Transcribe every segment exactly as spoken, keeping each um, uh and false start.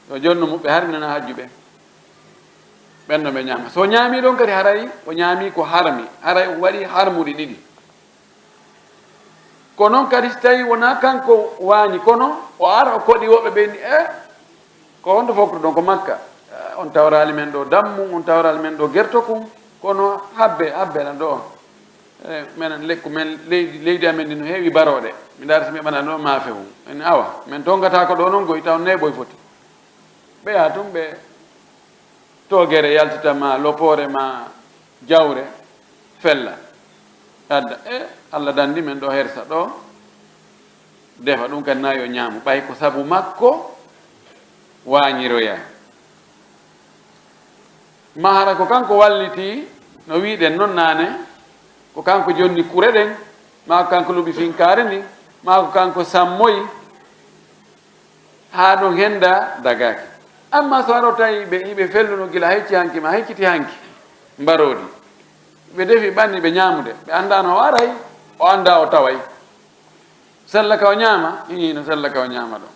Yo jonno muɓɓe harminana hajjuɓe. Ɓen no ɓe ñaama. So o ñaami ɗon kadi haray o ñaami ko harmi. Haray o waɗi harmuɗi ɗiɗi. Ko noon kadi, so tawii wonaa kanko waañi, kono o ara, o koɗi woɓɓe ɓe ni, "E, ko honto fokruɗon ko Makka? Eh, on tawraali men ɗo dammum, on tawraali men ɗo gertokun, kono habbe, habbe lan ɗo. Eh, menen lekku men, leydi, leydi amen ndi no heewi barooɗe. Mi ndaara si mi ɓana ɗo maafe mum." En, "Awa, men tongataako ɗo noon goy, taw neeɓoy foti." Ɓe yaha tun, ɓe toogere yaltita ma lopoore ma jawre fella. Adda, "E, Allah dandi men ɗo hersa ɗo, defa ɗum kadi na yo ñaamu, ɓay ko sabu makko waañiroya." Ma hara ko kanko walliti, no wi'ɗen non naane, ko kanko jonni kure ɗen, ma ko kanko luɓi finkaare ndin, ma ko kanko sammoyi, haa ɗon hennda dagaaki. Amma so hara tawi ɓe, iɓe felluno gila hecci hanki ma hecciti hanki mbaroodi. Ɓe defi ɓanni ɓe ñaamude. Ɓe anndaano o aray, o anndaa o taway. Sella ka o ñaama? Ii, no sella ka o ñaama ɗon.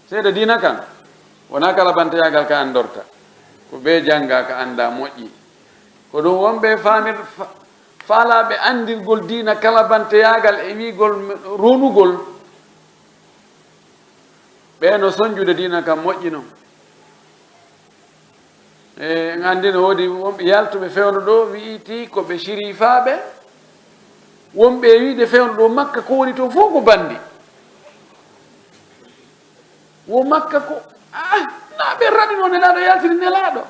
Seede diina kan, wonaa kala banteyaagal ka anndorta. Ko bee jannga ka annda moƴƴi. Ko ɗum wonɓe faamir-, fa-, faalaaɓe anndirgol diina kala banteyaagal e wi'gol ronugol. Ɓe no sonjude diina kan moƴƴi non. E, en anndi no woodi wonɓe yaltuɓe fewndo ɗo, wi'iti ko ɓe sirifaaɓe. Wonɓe e wi'de fewndo ɗo Makka ko woni ton fof ko bandi. Wo Makka ko, ah, na ɓe raɗino Nelaaɗo, yaltini Nelaaɗo.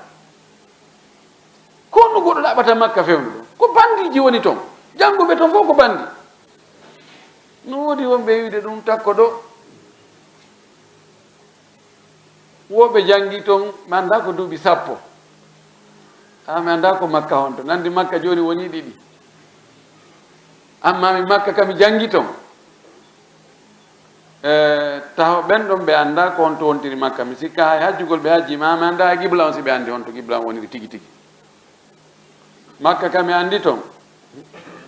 Ko honno goɗɗo ɗaɓɓata Makka fewndo ɗo? Ko bandiiji woni ton. Jannguɓe ton fof ko bandi. No woodi wonɓe e wi'de ɗum takko ɗo. Wo ɓe janngi ton, mi anndaa ko duuɓi sappo. Ah, mi anndaa ko Makka honto. Nanndi Makka jooni woni ɗiɗi. Amma mi Makka ka mi janngi ton. Eh, taho ɓen ɗon ɓe anndaa ko honto wontiri Makka. Mi sikka hay hajjugol ɓe hajji, ma mi anndaa hay qibla on si ɓe anndi honto qibla on woniri tigi tigi. Makka kam e anndi ton.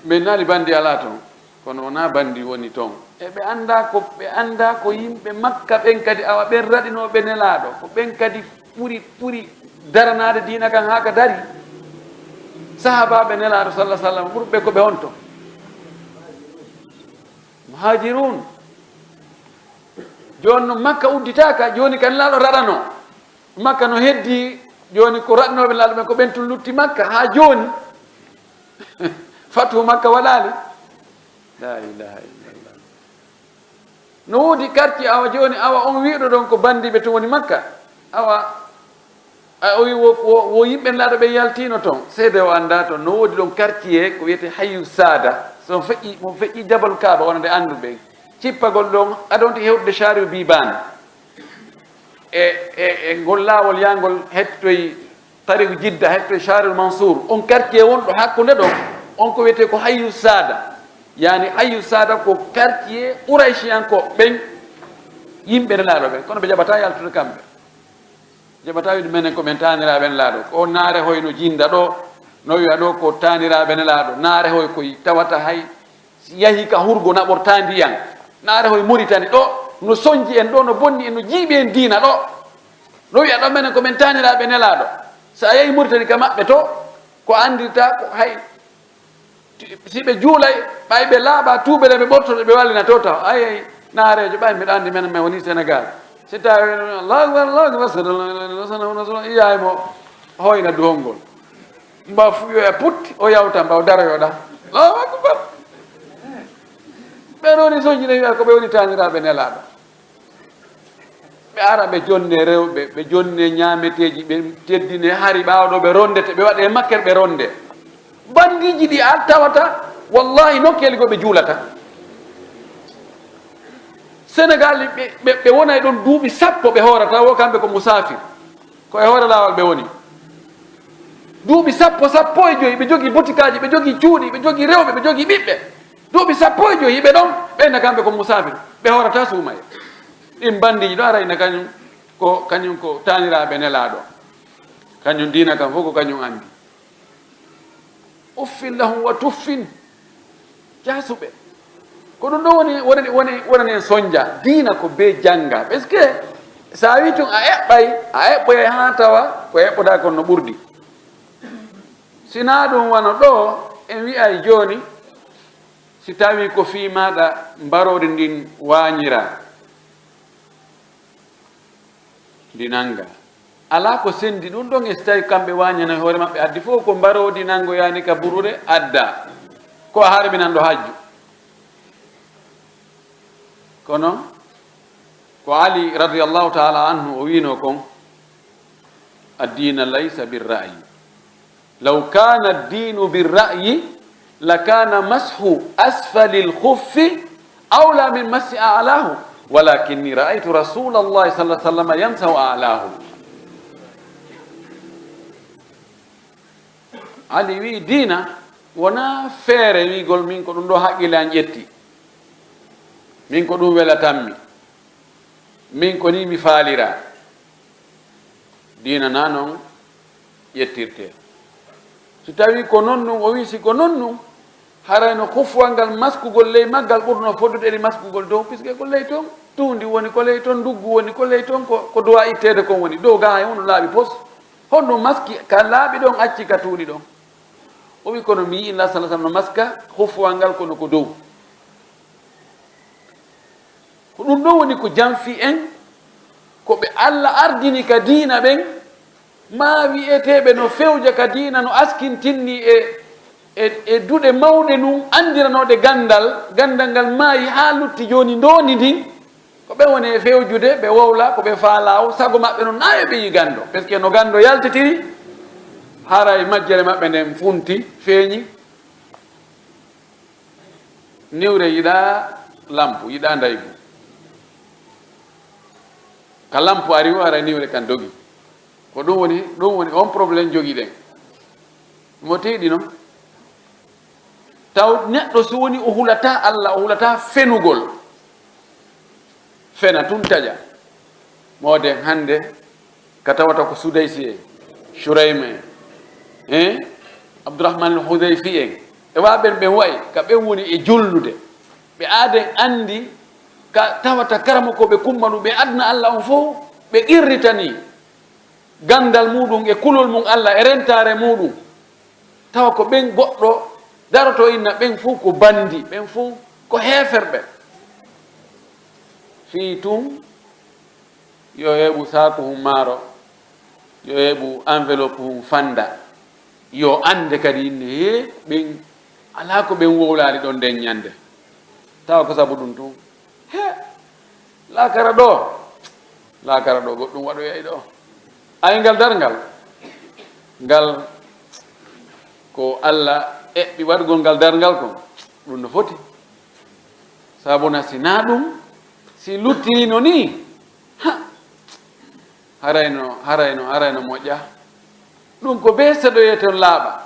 Ɓe naali banndi alaa ton. Kono wonaa banndi woni ton. E ɓe anndaa ko, ɓe anndaa ko yimɓe Makka ɓen kadi, awa ɓen raɗinooɓe Nelaaɗo. Ko ɓen kadi ɓuri, ɓuri daranaade diina kan haa ka dari. Sahaabaaɓe Nelaaɗo salla sallam ɓurɓe ko ɓe honto? Muhaajiruun. Jooni no Makka udditaaka, jooni ka Nelaaɗo raɗanoo. Makka no heddii, jooni ko raɗnooɓe Nelaaɗo ɓen, ko ɓen tun lutti Makka haa jooni. Fatuhu Makka waɗaali. Laa ilaaha illallah. No woodi quartier, awa jooni, awa on wi'uɗo ɗon ko banndiiɓe tun woni Makka. Awa, a, o wi wo, wo, wo yimɓe Nelaaɗo ɓen yaltiino ton. Seede o anndaa ton. No woodi ɗon quartier ko wiyetee Hayyu Saada. So on feƴƴii, mo feƴƴii Jabal Kaaba, wonande annduɓe. Cippagol ɗon, adon tigi hewtude Shaari'u Biibaan. E, e, e ngol laawol yahgol hettoy Tariiku Jidda, hettoy Shaari'ul Mansuur. On quartier wonɗo hakkunde ɗon, on ko wiyetee ko Hayyu Saada. Yaani Hayyu Saada ko quartier Qurayshiyankooɓe ɓen, yimɓe Nelaaɗo ɓen. Kono ɓe jaɓataa yaltude kamɓe. Jaɓataa wi'ude menen ko men taaniraaɓe Nelaaɗo. Ko naare hoy no jinda ɗo, no wi'a ɗo ko taaniraaɓe Nelaaɗo. Naare hoy koy tawata hay si yahii ka hurgo naɓortaa ndiyan. Naare hoy Moritani ɗo, no sonji en ɗo, no bonni en, no jiiɓi en diina ɗo. No wi'a ɗo menen ko men taaniraaɓe Nelaaɗo. So a yahii Moritani ka maɓɓe to, ko anndirtaa ko hay si ɓe juulay, ɓay ɓe laaɓaa, tuubere ɓe ɓortoto, ɓe wallina to taw. Ay, ay, naareejo, ɓay miɗo anndi menen, men woni Senegaal. Si tawi, Allahu akbar, Allahu akbar, ashhadu an la ilaha illallah, ashhadu anna Muhammadan rasulullah, iyaay mo hoyna duhol ngol. Mbaw fu yo e putti, o yawta mbaw daroyoɗa. Allahu akbar. Ɓe ɗoni sonji ne wi'a ko ɓe woni taaniraaɓe Nelaaɗo. Ɓe ara ɓe jonne rewɓe, ɓe jonne ñaameteeji, ɓe teddine hari ɓaawo ɗo ɓe rondete, ɓe waɗe makker ɓe ronde. Bandiiji ɗi a tawata, wallahi nokkeeli goo ɓe juulata. Senegaal ɓe, ɓe, ɓe wonay ɗon duuɓi sappo ɓe hoorata, wo kamɓe ko musaafir. Ko e hoore laawol ɓe woni. Duuɓi sappo, sappo e joyi, ɓe jogii botikaaji, ɓe jogii cuuɗi, ɓe jogii rewɓe, ɓe jogii ɓiɓɓe. Duuɓi sappo e joyi, ɓe ɗon, ɓe inna kamɓe ko musaafir. Ɓe hoorata suumaye. Ɗin bandiiji ɗo ara inna kañum ko, kañum ko taaniraaɓe Nelaaɗo. Kañum diina kan fof ko kañum anndi. Uffin lahum wa tuffin. Jaasuɓe. Ko ɗum ɗo woni, wonani, woni, wonani en sonja. Diina ko bee jannga. Parce que So a wii tun a eɓɓay, a eɓɓoyay haa tawa ko eɓɓoɗaa kon no ɓurdi. Si naa ɗun wano ɗoo, en wi'ay jooni, si tawii ko fii maaɗa mbaroodi ndin waaɲiraa, ndi nanngaa. Alaa ko senndi ɗun ɗon e si tawii kamɓe waaɲanoy hoore maɓɓe addi fow ko mbaroodi nanngoyaani ka burure addaa. Ko a harminanɗo hajju. Kono ko Ali radiyallahu ta'ala anhu o wi'inoo kon, "Ad-diina laysa bir-ra'yi. Law kaana ad-diinu bir-ra'yi, lakaana mashu asfalil khuffi awlaa min mashi a'laahu. Walaakinnii ra'aytu Rasuulallahi sallallahu alayhi wa sallam yamsahu a'laahu." Ali wi'i, diina wonaa feere wi'ugol, "Min ko ɗun ɗoo haqqille an ƴetti. Min ko ɗun welatammi. Min ko nii mi faaliraa." Diina naa non ƴettirtee. Si tawii ko non ɗun, o wi'i, si ko non ɗun, haray no khuffuwal ngal maskugol ley maggal ɓurno foddude e maskugol dow, puisque ko ley ton tuundi woni, ko ley ton nduggu woni, ko ley ton ko, ko duwaa itteede kon woni. Dow gaa hay huunde laaɓi pos. Honɗun maski ka laaɓi ɗon acci ka tuundi ɗon? O wi'i, kono mi yi'ii Nulaaɗo sallallahu alayhi wa sallam no maska khuffuwal ngal kono ko dow. Ko ɗun ɗon woni ko janfii en, ko ɓe Alla ardini ka diina ɓen, maa wi'eteeɓe no fewja ka diina, no askintinni e, e, e duɗe mawɗe nun anndiranooɗe ganndal, ganndal ngal maayi haa lutti jooni ndoondi ndin, ko ɓe woni e fewjude, ɓe wowla ko ɓe faalaa o, sago maɓɓe non naa yo ɓe yi' ganndo, parce que no ganndo yaltitiri, haray majjere maɓɓe nden funti, feeɲi. Niwre yiɗaa lampu, yiɗaa ndaygu. Ka lampu ari o, haray niwre kan dogi. Ko ɗun woni, ɗun woni on problème jogiɗen. Mo tiiɗi non. Taw neɗɗo si woni o hulataa Alla, o hulataa fenugol. Fena tun taƴa. Mooden hande ka tawata ko Sudaysi en, Shurayma en, en, Abdurrahman al-Hudayfi en, e wa ɓen, ɓen wa'i, ka ɓen woni e julnude. Ɓe aaden anndi ka tawata karamokooɓe kummanu ɓe aduna Alla on fow, ɓe qirritanii ganndal muuɗum e kulol mum Alla e rentaare muuɗum. Tawa ko ɓen goɗɗo daroto inna, ɓen fow ko bandi, ɓen fow ko heeferɓe. Fii tun, yo heɓu saaku hun maaro, yo heɓu enveloppe hun fanda, yo annde kadi inne, hee, ɓen, alaa ko ɓen wowlaali ɗon nden ɲande. Tawa ko sabu ɗun tun. He, laakara ɗoo, laakara ɗoo, goɗɗum waɗoyay ɗoo. Ay, ngal darngal, ngal ko Alla eɓɓi waɗugol ngal darngal kon, ɗun no foti. Sabuna si naa ɗun, si luttirino nii, ha, harayno, harayno, harayno moƴƴa. Ɗun ko bee seeɗoyee ton laaɓa.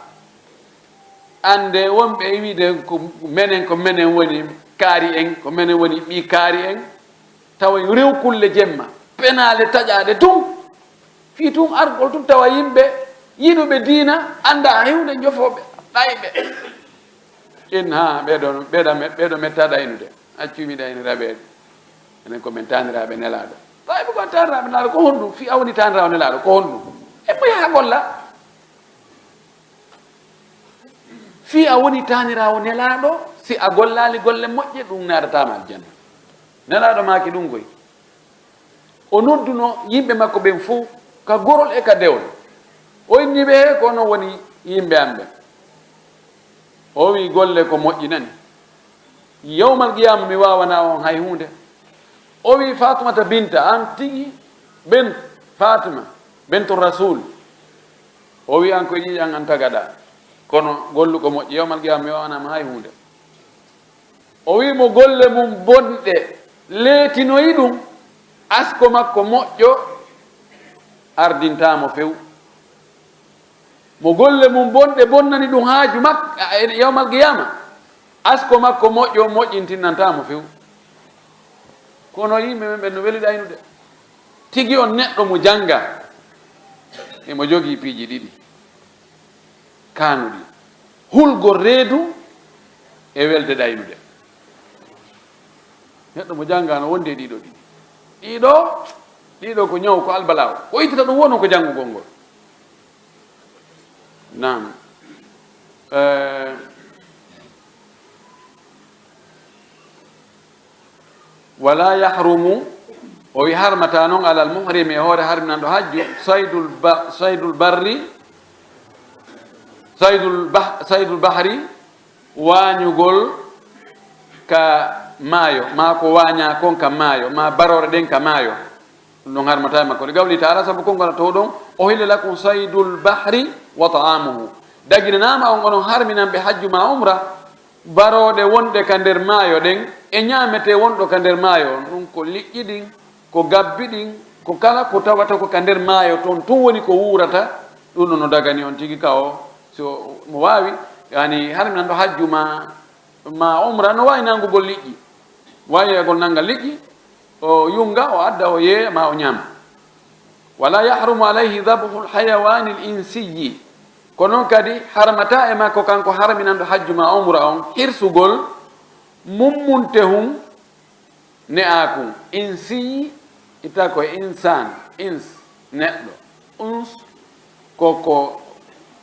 Annde wonɓe e wiide ko menen, ko menen woni kaari en, ko menen woni ɓii kaari en, tawa yo rew kulle jemma, penaale taƴaaɗe tun. Fii tun argol tun tawa yimɓe yiɗuɓe diina, anndaa hay huunde, njofooɓe, ɗayɓe. En haa ɓeeɗo, ɓeeɗo, ɓeeɗo metta ɗaynude. Accu mi ɗaynira ɓe. Enen ko men taaniraaɓe Nelaaɗo. Tawi ɓe ko taaniraaɓe Nelaaɗo, ko honɗum? Fii a woni taaniraawo Nelaaɗo, ko honɗum? E mo yaha golla. Fii a woni taaniraawo Nelaaɗo, si a gollaali golle moƴƴe, ɗum naatataama aljanna. Nelaaɗo maaki ɗum koy. O nodduno yimɓe makko ɓen fow, ka gorol e ka dewol. O inni ɓe, "He, ko onon woni yimɓe am ɓen." O wi'i, "Golle ko moƴƴi nani. Yawmal qiyaama mi waawanaa on hay huunde." O wi'i, "Faatumata binta, an tigi ben Faatima, bentu Rasuul." O wi'i, "An ko ƴiiƴan an tagaɗaa. Kono gollu ko moƴƴi, yawmal qiyaama mi waawanaa ma hay huunde." O wi'i mo golle mum bonɗe leetinoyi ɗum, asko makko moƴƴo ardintaa mo few. Mo golle mum bonɗe bonnani ɗum haaju makko, a, e, yawmal qiyaama, asko makko moƴƴo moƴƴintinnantaa mo few. Kono yimɓe men ɓen no weli ɗaynude. Tigi on neɗɗo mo jannga, emo jogii piiji ɗiɗi. Kaanuɗi, hulgol reedu e welde ɗaynude. Neɗɗo mo janngaano wonde e ɗiɗo ɗiɗi. Ɗiɗo, Ɗiɗo ko ñaw, ko albalaaw. Ko ittata ɗum woni ko janngugol ngol. Naam. Eh, wala yahrumu, o wi harmata noon alal muhrimi, e hoore harminanɗo hajju, saydul ba-, saydul barri, saydul bah-, saydul bahri, waañugol ka maayo, maa ko waañaa kon ka maayo, maa baroore ɗen ka maayo. Ɗum ɗon harmataa e makko. Li qawli taala, sabu konngol to ɗon, "Uhilla lakum saydul bahri wa ta'amuhu." Daginanaama on onon harminanɓe hajju maa umra, barooɗe wonɗe ka nder maayo ɗen, e ñaametee wonɗo ka nder maayo on. Ɗum ko liƴƴi ɗin, ko gabbi ɗin, ko kala ko tawata ko ka nder maayo ton, tun woni ko wuurata, ɗum ɗon no dagani on tigi ka o, si o, mo waawi, yani harminanɗo hajju maa, maa umra, no waawi nanngugol liƴƴi, waawi yahgol nannga liƴƴi, o yunnga, o adda, o yeeya, maa o ñaama. Wala yahrumu alayhi dhabhu lhayawani l insiyyi, ko noon kadi harmataa e makko, kanko harminanɗo hajju maa umra on, hirsugol mummunte hun ne'aakun. Insiyyi, itta ko e insaan, ins, neɗɗo. Uns, ko, ko,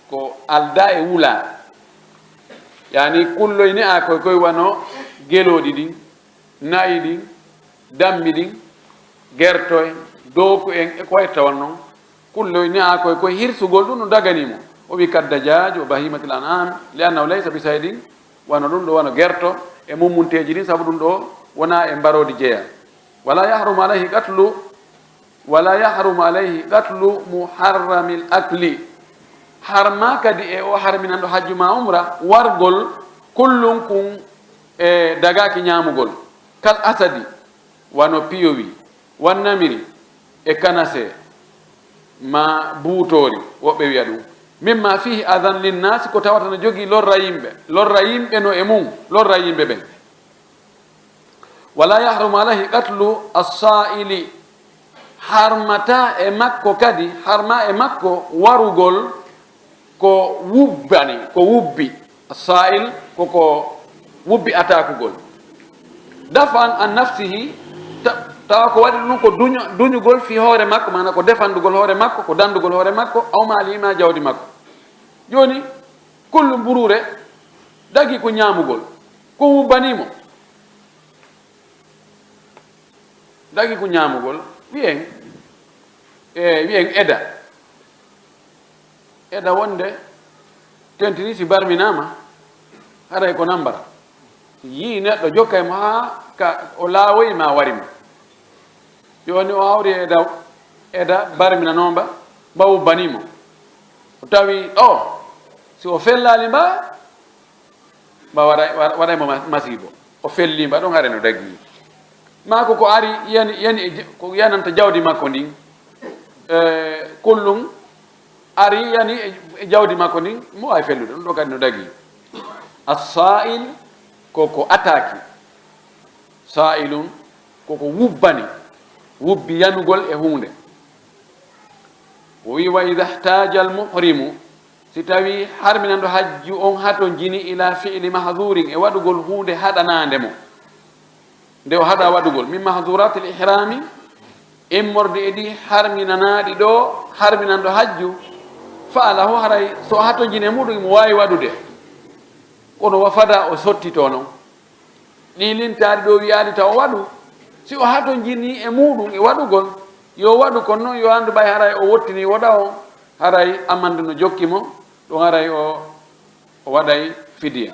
ko aldaa e wulaa. Yani kulloy ne'aakoy koy wano gelooɗi ɗin, na'i ɗin, dammi ɗin, gerto en, dooku en, e ko wayi tawon non. Kulloy ne'aakoy koy hirsugol ɗum no daganii mo. O wi, "Kaddajaaj wa bahimatil an'am, li annahu laysa bi saydin," wano ɗum ɗo, wano gerto e mummunteeji ɗin, sabu ɗum ɗo wonaa e mbaroodi jeyaa. Wala yahrumu alayhi qatlu, wala yahrumu alayhi qatlu muharramil akli. Harmaa kadi e o harminanɗo hajju maa umra wargol kullun kun e dagaaki ñaamugol. Kal asadi, wano piyowi, wan namiri, e kanasee, maa buutoori, woɓɓe wi'a ɗum. Mimma fihi adan linnaasi, ko tawata no jogii lorra yimɓe, lorra yimɓe no e mum, lorra yimɓe ɓen. Wala yahrumu alayhi qatlu as-sa'ili, harmataa e makko kadi, harmaa e makko warugol ko wubbani, ko wubbi. Sa'il ko ko wubbi atakugol. Daf'an an nafsihi, ta-, tawa ko waɗi ɗum ko duño-, duñugol fi hoore makko, maana ko defandugol hoore makko, ko dandugol hoore makko, aw maalihi, maa jawdi makko. Jooni, kullu mburuure dagi ko ñaamugol, ko wubbanii mo. Dagi ko ñaamugol, wi'en, e, wi'en eda. Eda wonde tentini si barminaama, haray ko nambara. Yii neɗɗo jokkay mo haa ka o laawoyi ma wari mo. Jooni o hawri eda, eda barminanoomba, mba wubbanii mo. O tawi, o, si o fellaali mba, mba waɗay, wa-, waɗay mo ma-, masiibo. O fellii mba ɗon, hare no dagii. Maa ko, ko ari yani, yani e j-, ko yananta jawdi makko ndin. E, kullum ari yani e, e jawdi makko ndin, mo waawi fellude. Ɗum ɗo kadi no dagii. As-sa'il ko, ko ataaki. Sa'ilun ko, ko wubbani. Wubbi yanugol e huunde. O wi, "Wa idha ihtaja al-muhrimu," si tawi harminanɗo hajju on hatonjini, "ila fi'li mahzurin," e waɗugol huunde haɗanaande mo, nde o haɗa waɗugol, "min mahzuratil ihrami," immorde e ɗi harminanaaɗi ɗo harminanɗo hajju, "fa'alahu," haray so o hatonjini e muɗum, mo waawi waɗude, kono wa fada o sottito non. Ɗi lintaaɗi ɗo wi'aali taw o waɗu, si o hatonjinii e muuɗum e waɗugol, yo waɗu, kono noon yo anndu ɓay haray o wottinii woɗa on, haray amande no jokki mo, ɗum haray o, o waɗay fidiya.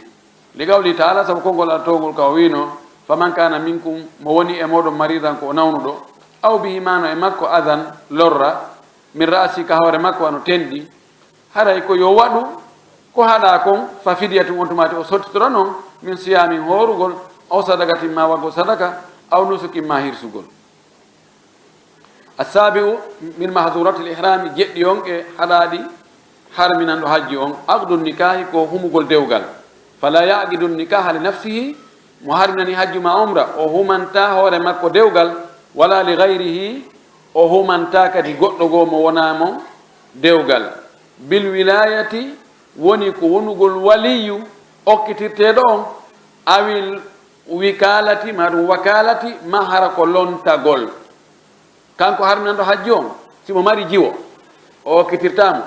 Li qawli taala, sabu konngol Alla towngol ka o wiino, "Faman kana minkum," mo woni e mooɗon, "maridan," ko o nawnuɗo, "aw bihi," maa no e makko, "adan," lorra, "min ra'si," ka hoore makko, wano tenɗi, haray ko yo waɗu ko haɗa kon, fa fidiyatun, on tumaati o sottitora non, min siyaamin, hoorugol, aw sadaqatin, ma waggol sadaka, aw nusukin, ma hirsugol. Assaabi'u min mahduratil ihrami, jeɗɗi on e haɗaaɗi harminanɗo hajji on, aqdun nikahi, ko humugol dewgal. Fala yaqidu nikaha li nafsihi, mo harminani hajju ma umra, o humanta hoore makko dewgal, wala li gayrihi, o humanta kadi goɗɗo goo mo wonaa mo dewgal. Bil wilayati woni ko wonugol waliyu okkitirteeɗo on, awil wikalati, maa ɗum wakalati, maa hara ko lontagol. Kanko harminanɗo hajju on, si mo mari jiwo, o okkitirtaa mo.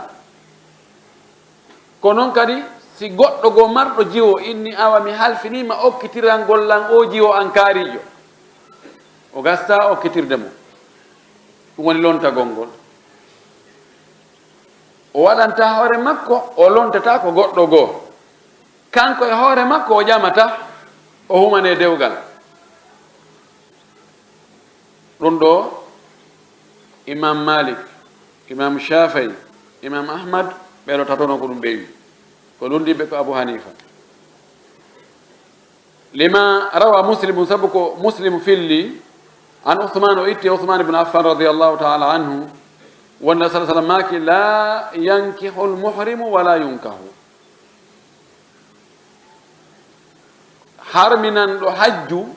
Ko non kadi, si goɗɗo goo marɗo jiwo inni, "Awa mi halfiniima okkitirangol lan oo jiwo an kaariijo," o gastaa okkitirde mo. Ɗum woni lontagol ngol. O waɗantaa hoore makko, o lontataa ko goɗɗo goo. Kanko e hoore makko o ƴamata, o humanee dewgal. Ɗum ɗoo, Imam Malik, Imam Shafii, Imam Ahmad, ɓee ɗoo tato non ko ɗum ɓe wi. Ko lunndiiɓe ko Abu Hanifa. Lima rawa Muslimun, sabu ko Muslim filli, an Usman, o itti Usman ibn Affan radiyallahu ta'ala anhu, wonde Rasul sallallahu alaihi wasallam maaki, "La yankihul muhrimu wala yunkahu." Harminanɗo hajju,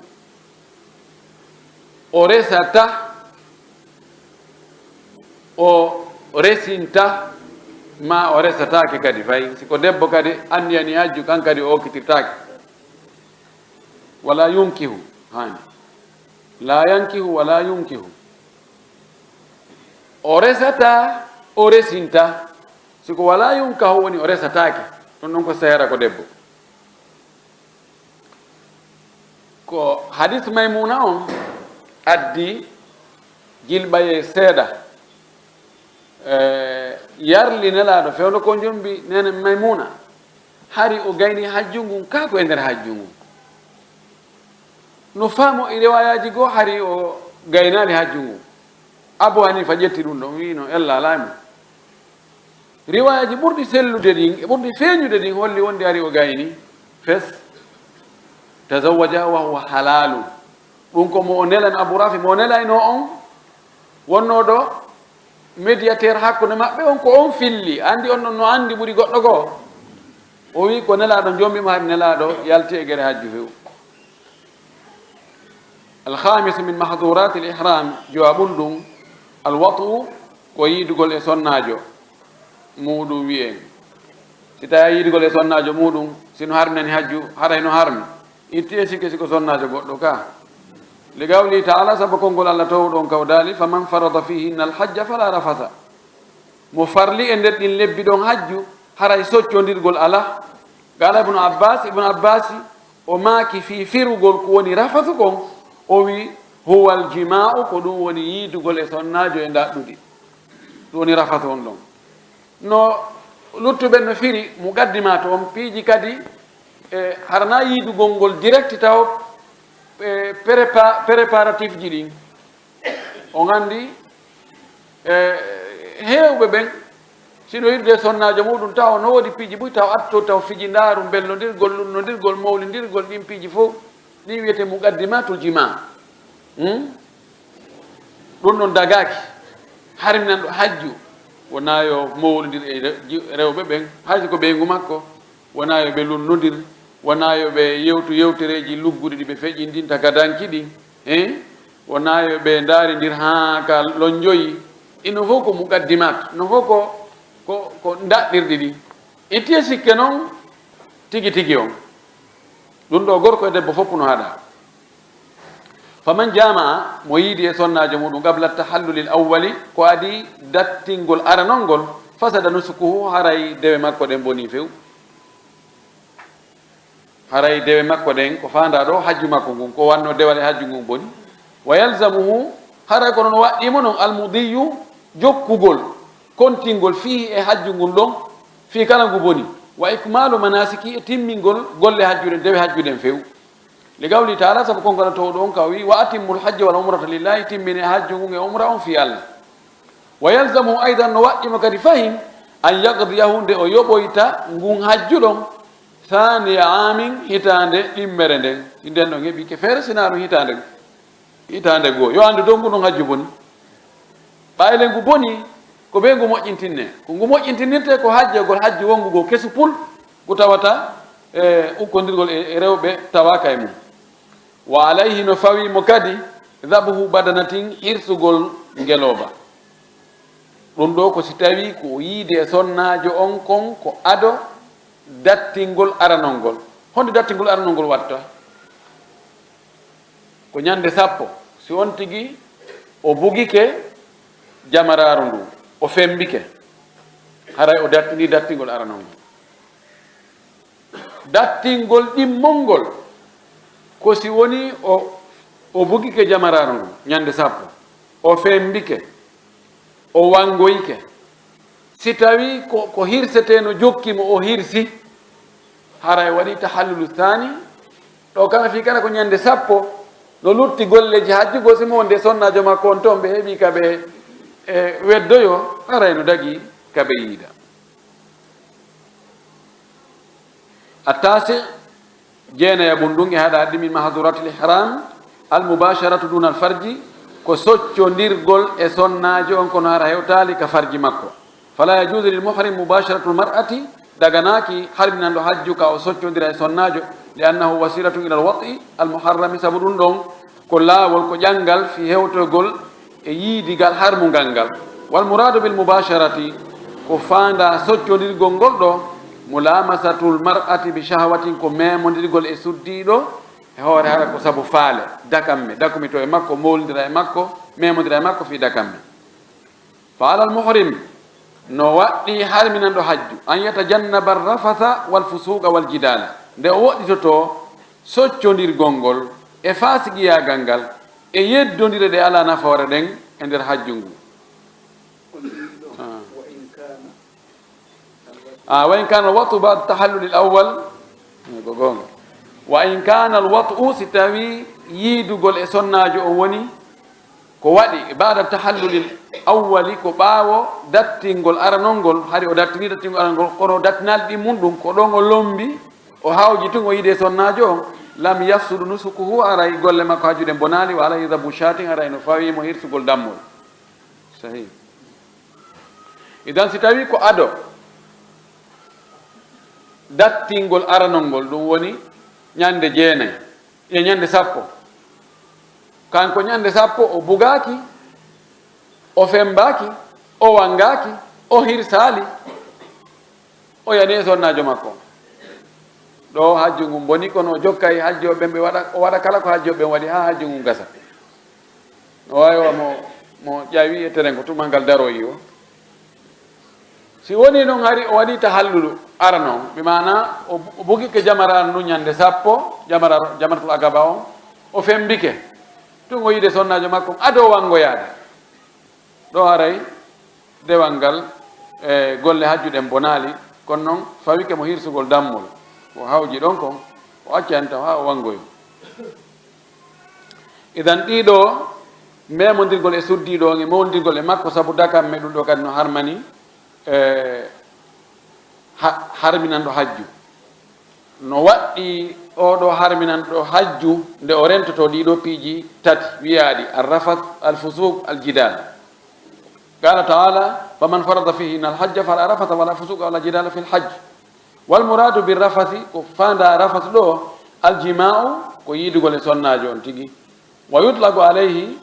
o resata, o resinta, ma o resataake kadi fay. Si ko debbo kadi anniyani hajju, kan kadi o okkitirtaake. Wala yunkihu, haani. La yankihu wala yunkihu. O resata, o resinta. Si ko wala yunkahu woni o resataake, ɗum ɗon ko seera ko debbo. Ko hadis Maymuna on addi jilɓayee seeɗa, eh, yarli Nelaaɗo fewndo ko jombi nene Maymuna, hari o gayni hajju ngun, kaa ko e nder hajju ngun. No faamo e riwayaaji goo, hari o gaynaali hajju ngun. Abu Hanifa ƴetti ɗum ɗon, wi'i no ella alaa e mum. Riwayaaji ɓurɗi sellude ɗin, e ɓurɗi feeñude ɗin holli wonde ari o gayni fes. Tazawwaja wa huwa halalun. Ɗum ko mo o nelan Abu Rafi, mo o nelayno on, wonnoo ɗo médiateur hakkunde maɓɓe on, ko on filli. Andi on ɗon no andi ɓuri goɗɗo goo. O wi ko Nelaaɗo jombi mo, hari Nelaaɗo yalti e gere hajju few. Alkhamisu min mahdurati al-ihram, jowaɓun ɗum, alwat'u, ko yiidugol e sonnaajo muuɗum wi'en. Si tawi yiidugol e sonnaajo muuɗum, si no harminani hajju, haray no harmi. Itti e sikke si ko sonnaajo goɗɗo ka. Li qawlihi ta'ala, sabu konngol Allah toowuɗo on kaw daali, "Faman farada fihinna al-hajja fala rafasa." Mo farli e nder ɗin lebbi ɗon hajju, haray soccondirgol alaa. Qala Ibnu Abbas, Ibnu Abbasi, o maaki fii firugol ko woni rafasu kon, o wi, "Huwal jima'u, ko ɗum woni yiidugol e sonnaajo e ndaɗɗudi." Ɗum woni rafasu on ɗon. No luttuɓe no firi muqaddimaatu on, piiji kadi, e, harana yiidugol ngol direct taw, e, prépa-, préparatif ji ɗin. On anndi, e, heewɓe ɓen, si no yiɗude sonnaajo muuɗum, taw no woodi piiji buy, taw atto, taw fiji ndaaru, mbellondirgol, lunnodirgol, mawlindirgol, ɗin piiji fof, ɗin wiyetee muqaddimatul jima. Hmm? Ɗum ɗon dagaaki. Harminanɗo hajju, wonaa yo mawlindir e re-, ji-, rewɓe ɓen, hay so ko ɓeyngu makko, wonaa yo ɓe lunnondir, wonaa yo ɓe yewtu yewtereeji lugguɗi ɗi ɓe feƴƴindinta gadanki ɗin, eh? Wonaa yo ɓe ndaarindir haa ka lonjoyi. Ɗin fof ko muqaddimat, no fof ko, ko, ko ndaɗɗirɗi ɗi. Itti e sikke noon tigi tigi on. Ɗum ɗo gorko e debbo fof no haɗa. Faman jama'a, mo yiidi e sonnaajo muɗum, qabla tahallulil awwali, ko adii dattingol aranol ngol, fasada nusukuhu, haray dewe makko ɗen bonii few. Haray dewe makko ɗen, ko faandaa ɗo, hajju makko ngun, ko wanno dewal e hajju ngun boni. Wa yalzamuhu, haray ko noon waɗɗii mo noon, almudiyu, jokkugol, kontingol, fiihi, e hajju ngun ɗon, fii kala ngu boni. Wa ikmalu manasiki, e timmingol golle hajju ɗen, dewe hajju ɗen few. Li qawli taala, sabu konngol toowɗo on ka o wi, "Wa atimmul hajja wal umrata lillahi", timmine hajju ngun e umra on fii Allah. Wa yalzamuhu aydan, no waɗɗii mo kadi fahin, an yaqdiyahu, nde o yoɓoyta ngun hajju ɗon, thaniya amin, hitaande ɗimmere nden. Nden ɗon heɓi ke feere sinaa ɗum hitaande, hitaande goo. Yo anndu dow ngun ɗon hajju boni. Ɓayle ngu boni, ko bee ngu moƴƴintinnee. Ko ngu moƴƴintinnirtee ko hajjagol hajju wonngu goo kesu pul, ngu tawata, e, ukkondirgol e, e rewɓe tawaaka e mum. Wa alayhi, no fawii mo kadi, dhabhu badanatin, hirsugol ngelooba. Ɗum ɗo ko si tawii ko yiide e sonnaajo on kon ko ado dattingol aranol ngol. Honde dattingol aranol ngol watta? Ko ñande sappo. Si on tigi O bugike jamaraaru ndu, o fembike, haray o dattini dattingol aranol ngol. Dattingol ɗimmol ngol, ko si woni o, o bugike jamaraaru ndu ñande sappo, o fembike, o wangoyike. Si tawii ko, ko hirsetee no jokki mo, o hirsi, haray waɗi tahallulu saani. Ɗo kana fii kana ko ñande sappo, no lutti golleeji hajju goo, si mo wonde sonnaajo makko on toon ɓe heɓi ka ɓe, e, weddoyo, haray no dagi ka ɓe yiida. Attaasi, jeenayaɓun ɗun e haɗa ɗi min mahaduratil ihram, al mubasharatu duna al farji, ko soccondirgol e sonnaajo on kono hara hewtaali ka farji makko. Fala yajuzu lil muhrim mubasharatul mar'ati, daganaaki harminanɗo hajju ka o soccondira e sonnaajo, li annahu wasilatun ila al wat'i al muharrami, sabu ɗun ɗon ko laawol, ko ƴanngal fii hewtogol e yiidigal harmungal ngal. Wal muradu bil mubasharati, ko faandaa soccondirgol ngol ɗo, mulamasatul mar'ati bi shahwatin, ko memondirgol e suddiiɗo e hoore, hara ko sabu faale, dakamme, dakumi to e makko, mowlindira e makko, memondira e makko fii dakamme. Fa alal muhrim, no waɗɗii harminanɗo hajju, an yatajannaba rafatha wal fusuqa wal jidala, nde o woɗɗitotoo soccondirgol ngol e faasigiyaagal ngal e yeddondire ɗe alaa nafoore ɗen e nder hajju ngun. Ah. Ah, wa in kana al wat'u ba'da tahallulil awwal, ko goonga. Wa in kana al wat'u, si tawii yiidugol e sonnaajo on woni ko waɗi ba'da tahallulil awwali, ko ɓaawo dattingol aranol ngol, hari o dattini dattingol aranol ngol, kono dattinaali ɗin mun ɗun, ko ɗon o lombi, o hawji tun o yiide sonnaajo on, lam yafsudu nusukuhu, haray golle makko hajju ɗen bonaali, wa alayhi dhabu shatin, haray no fawii mo hirsugol dammol. Sahih. Idan, si tawii ko ado dattingol aranol ngol, ɗun woni ñande jeenay, e ñande sappo. Kanko ñande sappo o bugaaki, o fembaaki, o wangaaki, o hirsaali, o yani e sonnaajo makko. Ɗo hajju ngun boni, kono o jokkay hajjooɓe ɓen, ɓe waɗa, o waɗa kala ko hajjooɓe ɓen waɗi haa hajju ngun gasa. No waawi wa mo, mo ƴawi e terengo tuma ngal daroyi o. Si woni non hari o waɗi tahallulu arano, bi maana o, o bugike jamaraare ndun ñande sappo, jamara-, jamaratul aqaba on, o fembike. Tun o yiide sonnaajo makko on, ado wangoyaade. Ɗo haray dewal ngal, e, golle hajju ɗen bonaali, kono non fawike mo hirsugol dammol. O hawji ɗon kon, o acca en taw haa o wangoyo. Idan ɗiɗo, memondirgol e suddiiɗo on e memondirgol e makko, sabu dakamme ɗun ɗo kadi no harmani, e, ha-, harminanɗo hajju. No waɗɗii oo ɗoo harminanɗo hajju nde o rentotoo ɗiɗo piiji tati wiyaaɗi, arrafat, alfusuq, aljidal. Qala taala, faman farada fihinna alhajja fala rafata wala fusuqa wala jidala fil hajj. Wal muradu bir rafasi, ko faandaa rafas ɗo, aljima'u, ko yiidugol e sonnaajo on tigi. Wa yutlaqu alayhi,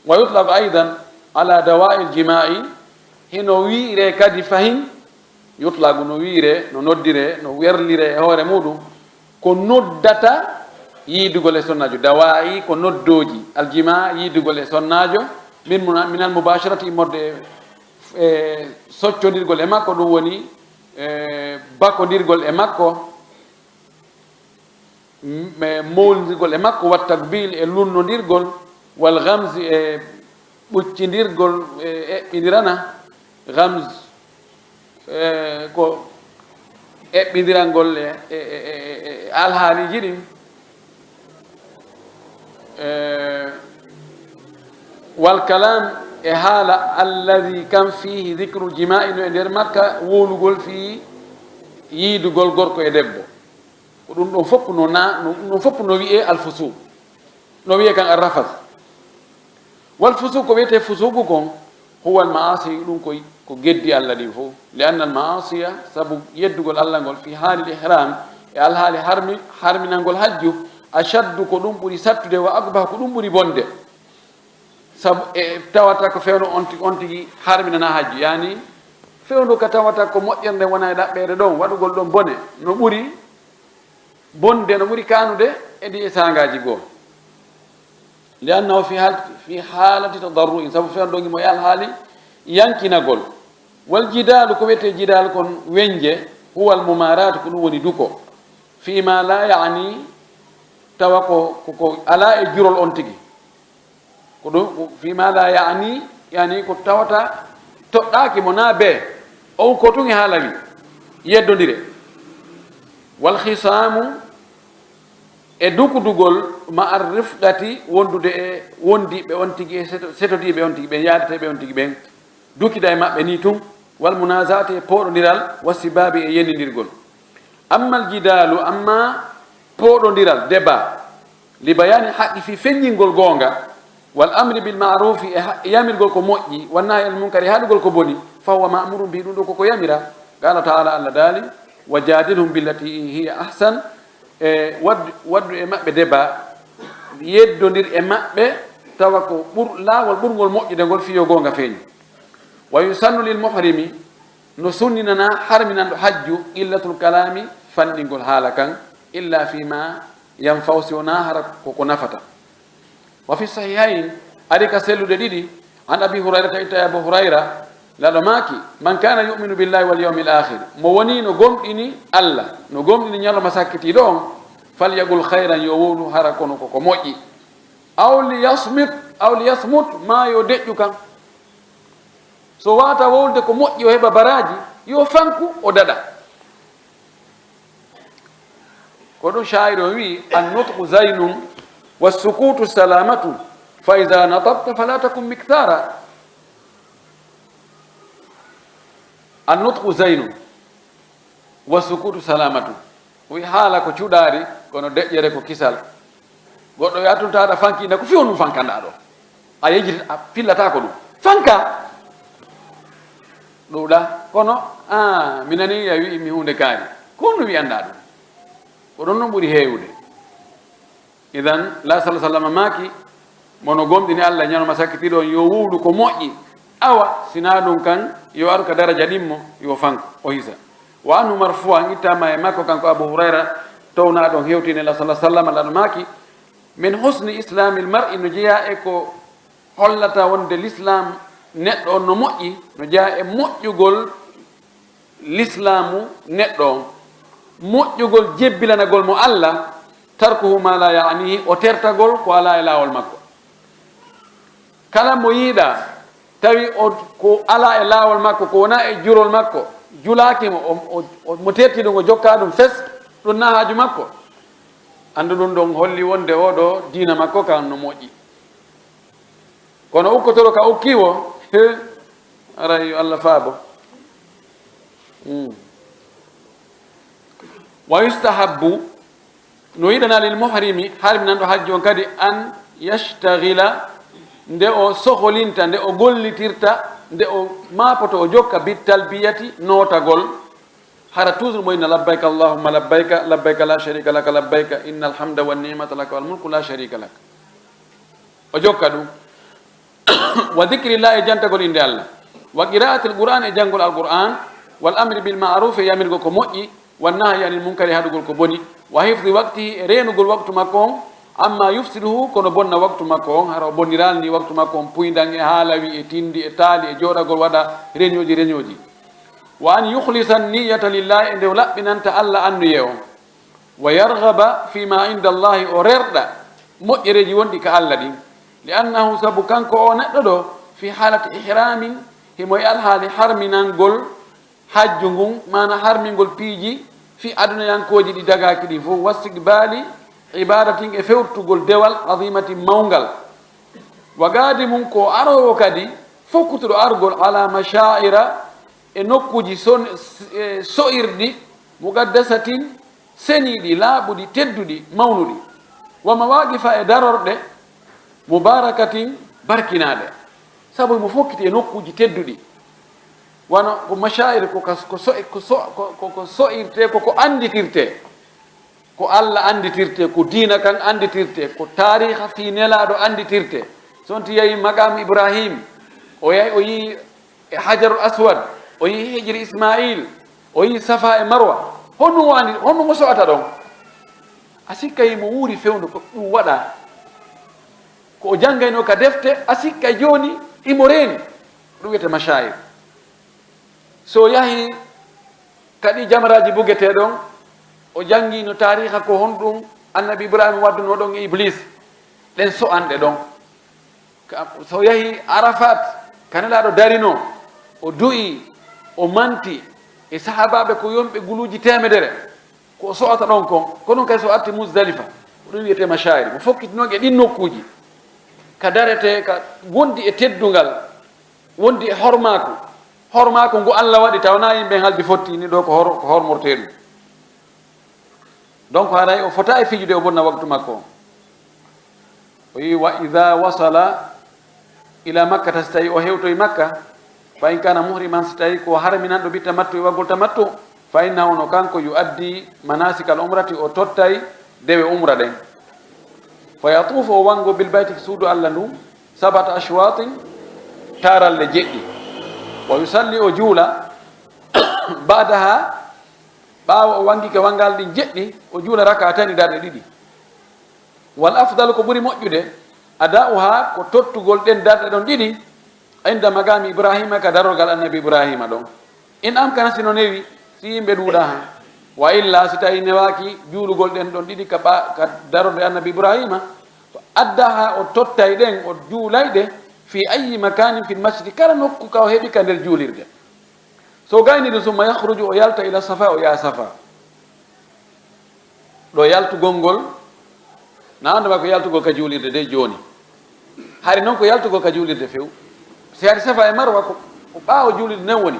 wa yutlaqu aidan ala dawa'il jima'i, hino wi'iree kadi fahin, yutlaqu no wi'iree, no noddiree, no werliree e hoore muɗum, ko noddata yiidugol e sonnaajo. Dawa'i ko noddooji, aljima yiidugol e sonnaajo, min muna-, minal mubasharati immorde e, e soccondirgol e makko, ɗum woni, e, bakondirgol e makko, m-, e mowlindirgol e makko, wa takbil e lunnondirgol, wal gamzi e ɓuccindirgol, e eɓɓindirana, gamz, e ko eɓɓindirangol e, e, e, e, e alhaaliiji ɗin. E, wal kalam e haala, alladhi kan fihi dhikrul jima'i, no e nder makka wowlugol fii yiidugol gorko e debbo. Ko ɗum ɗon fof no na-, no, ɗum ɗon fof no wi'ee alfusuq. No wi'ee kan arrafas. Wal fusuq, ko wi'etee fusuqu kon, huwa al ma'asi, ɗum koy ko geddi Allah ɗin fof. Li anna al ma'asiya, sabu yeddugol Allah ngol, fi haalil ihram, e alhaali harmi-, harminangol hajju, ashaddu, ko ɗum ɓuri sattude, wa aqbah, ko ɗum ɓuri bonde. Sabu e tawata ko fewndo on ti-, on tigi harminana hajju, yani fewndo ka tawata ko moƴƴere nden wona e ɗaɓɓeede ɗon, waɗugol ɗon bone, no ɓuri bonde, no ɓuri kaanude e ɗi e saangaaji goo. Li annahu fi hal-, fi halati tadarru'in, sabu fewndo ɗon imo e alhaali yankinagol. Wal jidaalu, ko wiyetee jidaal kon, weñje, huwal mumaaraatu, ko ɗum woni duko. Fi ma la yaani, tawa ko, ko, ko alaa e jurol on tigi. Ko ɗum, ko fi ma la yaani, yaani ko tawata toɗɗaaki mo naa bee, on ko tun e haala wi, yeddondire. Wal khisaamu, e dukudugol, ma ar rifqati, wondude e wondiiɓe on tigi, e seto-, setodiiɓe on tigi ɓen, yaadateeɓe on tigi ɓen, dukida e maɓɓe nii tun, wal munazaati, e pooɗondiral, wa sibaabi, e yenindirgol. Ammal jidaalu, amma pooɗondiral, débat, li bayaani haqqi, fii feññingol goonga, wal amri bil ma'ruufi, e ha-, e yamirgol ko moƴƴi, wan nahyi anil munkari, e haɗugol ko boni, fa huwa ma'murun bihi, ɗum ɗoo ko ko yamira. Qaala ta'aala, Allah daali, wa jaadilhum billati hiya ahsan, e waddu, waddu e maɓɓe débat, yeddondir e maɓɓe, tawa ko ɓur-, laawol ɓurngol moƴƴude ngol fii yo goonga feeñu. Wa yusannu lil muhrimi, no sunninanaa harminanɗo hajju, qillatul kalaami, fanɗingol haala kan, illa fii ma yanfa'u, si wonaa hara ko ko nafata. Wa fi sahihayn, ari ka selluɗe ɗiɗi, an Abi Hurayrata, itta e Abu Hurayra, Laɗo maaki, man kaana yu'minu billahi wal yawmil aakhir, mo woni no gomɗini Allah, no gomɗini ñalawma sakkitiiɗo on, falyaqul khayran, yo wowlu hara kono ko ko moƴƴi. Aw liyasmut, aw liyasmut, maa yo deƴƴu kan. So waawataa wowlude ko moƴƴi, o heɓa baraaji, yo fanku, o daɗa. Ko ɗum shaa'ir on wi'i, "An-nutqu zaynun, was-sukuutu salaamatun, fa iza nataqta fala takun miktaara." "An-nutqu zaynun, was-sukuutu salaamatun." O wi'i, haala ko cuɗaari, kono deƴƴere ko kisal. Goɗɗo wi'a tun, tawa aɗa fanki, na ko few ɗum fankanɗaa ɗo. A yejjiti, a fillataako ɗum. Fanka! Ɗuuɗa. Kono, a, mi nanii a wi'i mi huunde kaari. Ko honɗum wi'anɗaa ɗum? Ko ɗum ɗum ɓuri heewude. Idan, Nulaaɗo sallallaahu alayhi wa sallam maaki, mo no gomɗini Allah e ñalawma sakkitiiɗo on, yo wowlu ko moƴƴi. Awa, si naa ɗum kan, yo aru ka daraja ɗimmo, yo fanku, o hisa. Wa anhu marfu'an, ittaama e makko kanko Abu Hurayra, townaaɗo on hewti e Nulaaɗo sallallaahu alayhi wa sallam, Laɗo maaki, min husni islaamil mar'i, no jeyaa e ko hollata wonde lislaam neɗɗo on no moƴƴi, no jeyaa e moƴƴugol lislaamu neɗɗo on, moƴƴugol jebbilanagol mo Allah, tarkuhu ma la ya'nihi, o tertagol ko alaa e laawol makko. Kala mo yiɗaa, tawi o, ko alaa e laawol makko, ko wonaa e jurol makko, julaaki mo, o, o, o, mo terti ɗum, o jokkaa ɗum fes, ɗum na haaju makko. Anndu ɗum ɗon holli wonde oo ɗoo diina makko kan no moƴƴi. Kono ukkotoro ka ukki wo, he, aray yo Allah faabo. Mm. Wa yustahabbu, no yiɗanaa lil muhrimi, harminanɗo hajju on kadi, an yashtaghila, nde o soholinta, nde o gollitirta, nde o maapoto, o jokka, bit talbiyati, nootagol. Hara toujours mo inna labbayka Allahumma labbayka, labbayka la sharika laka labbayka, innal hamda wan ni'mata laka wal mulku la sharika lak. O jokka ɗum. Wa dhikrillah, e jantagol innde Allah. Wa qira'atil Qur'an, e janngol Al-Qur'an. Wal amri bil ma'ruf, e yamirgol ko moƴƴi. Wan nahyi anil munkari, e haɗugol ko boni. Wa hifdhi waqtihi, e reenugol waktu makko on. Amma yufsiduhu, kono bonna waktu makko on. Hara o bonniraali ni waktu makko on, puyndan e haalawi, e tindi, e taali, e jooɗagol waɗa reñooji, reñooji. Wa an yukhlisa niyyata lillahi, e nde o laɓɓinanta Allah annuyee on. Wa yarghaba fi ma inda Allahi, o rerɗa moƴƴereeji wonɗi ka Allah ɗin. Li annahu, sabu kanko oo neɗɗo ɗoo, fi haalati ihramin, himo e alhaali harminangol hajju ngun, maana harmingol piiji fi adunayankooji ɗi dagaaki ɗin fow, wastiqbaali ibadatin, e fewtugol dewal, azimatin, mawngal. Wa qaadimun, ko aroowo kadi, fokkutuɗo argol, ala mashaa'ira, e nokkuuji son-, e so'irɗi, muqaddasatin, seniiɗi, laaɓuɗi, tedduɗi, mawnuɗi. Wa mawaaqifa, e darorɗe, mubaarakatin, barkinaaɗe. Sabu mo fokkiti e nokkuuji tedduɗi. Wano ko mashaa'ir, ko ka, ko so-, ko so-, ko, ko, ko so'irtee, ko ko annditirtee. Ko Allah annditirtee, ko diina kan annditirtee, ko taariiha fii Nelaaɗo annditirtee. So on ti yahi Maqaam Ibrahim, o yahi o yi'i e Hajarul Aswad, o yi'i Hijri Ismail, o yi'i Safa e Marwa. Honno o anndi, honno mo so'ata ɗon? A sikka himo wuuri fewndo ko ɗum waɗaa. Ko o janngaynoo ka defte, a sikka jooni imo reeni. Ɗum wiyetee mashayir. So yahi ka ɗi jamraaji bugetee ɗon, o janngi no taariha ko honɗum Annabi Ibrahima waddunoo ɗon e Iblis, ɗen so'anɗe ɗon. Ka, so yahi Arafat, ka Nelaaɗo darinoo, o du'ii, o manti e sahaabaaɓe ko yonɓe guluuji teemedere, ko o so'ata ɗon kon. Ko non kay so arti Muzdalifa, ko ɗum wiyetee mashayir. Mo fokkitinoo e ɗin nokkuuji, ka daretee, ka wondi e teddungal, wondi e hormaaku. Hormaaku ngu Alla waɗi, tawa na yimɓe haldi fotti ni ɗo ko hor-, ko hormortee ɗum. Donc, haray o fota e fijude, o bonna waktu makko on. O wi, "Wa idha wasala ila Makkata", si tawi o hewtoy Makka, "fa in kana muhriman", si tawi ko harminanɗo bi tamattu e waggol tamattu, "fa innahu", no kanko, "yu'addi manasikal umrati", o tottay dewe umra ɗen. "Fa yatufu", o wango, "bil bayti", suudu Alla ndun, "sab'ata ashwatin", taaralle jeɗɗi. "Wa yusalli", o juula, "ba'daha", ɓaawo o wangike wangal ɗin jeɗɗi, o juula raka'atayni, darɗe ɗiɗi. "Wal afdalu", ko ɓuri moƴƴude, "ada'uha", ko tottugol ɗen darɗe ɗon ɗiɗi, "inda maqami Ibrahima", ka darorgal Annabi Ibrahima ɗon. "In amkana", si no newi, si yimɓe ɗuuɗaa han. "Wa illa", si tawi newaaki juulugol ɗen ɗon ɗiɗi ka ɓa-, ka darorde Annabi Ibrahima, "fa addaha", o tottay ɗen, o juulay ɗe, "fi ayyi makanin fil masjidi", kala nokku ka o heɓi ka nder juulirde. So gayni ɗum, "summa yakhruju", o yalta, "ila Safa", o yaha Safa. Ɗo yaltugol ngol, na anndu ma ko yaltugol ka juulirde de jooni. Hari non ko yaltugol ka juulirde few. Si hari Safa e Marwa ko, ko ɓaawo juulirde nden woni.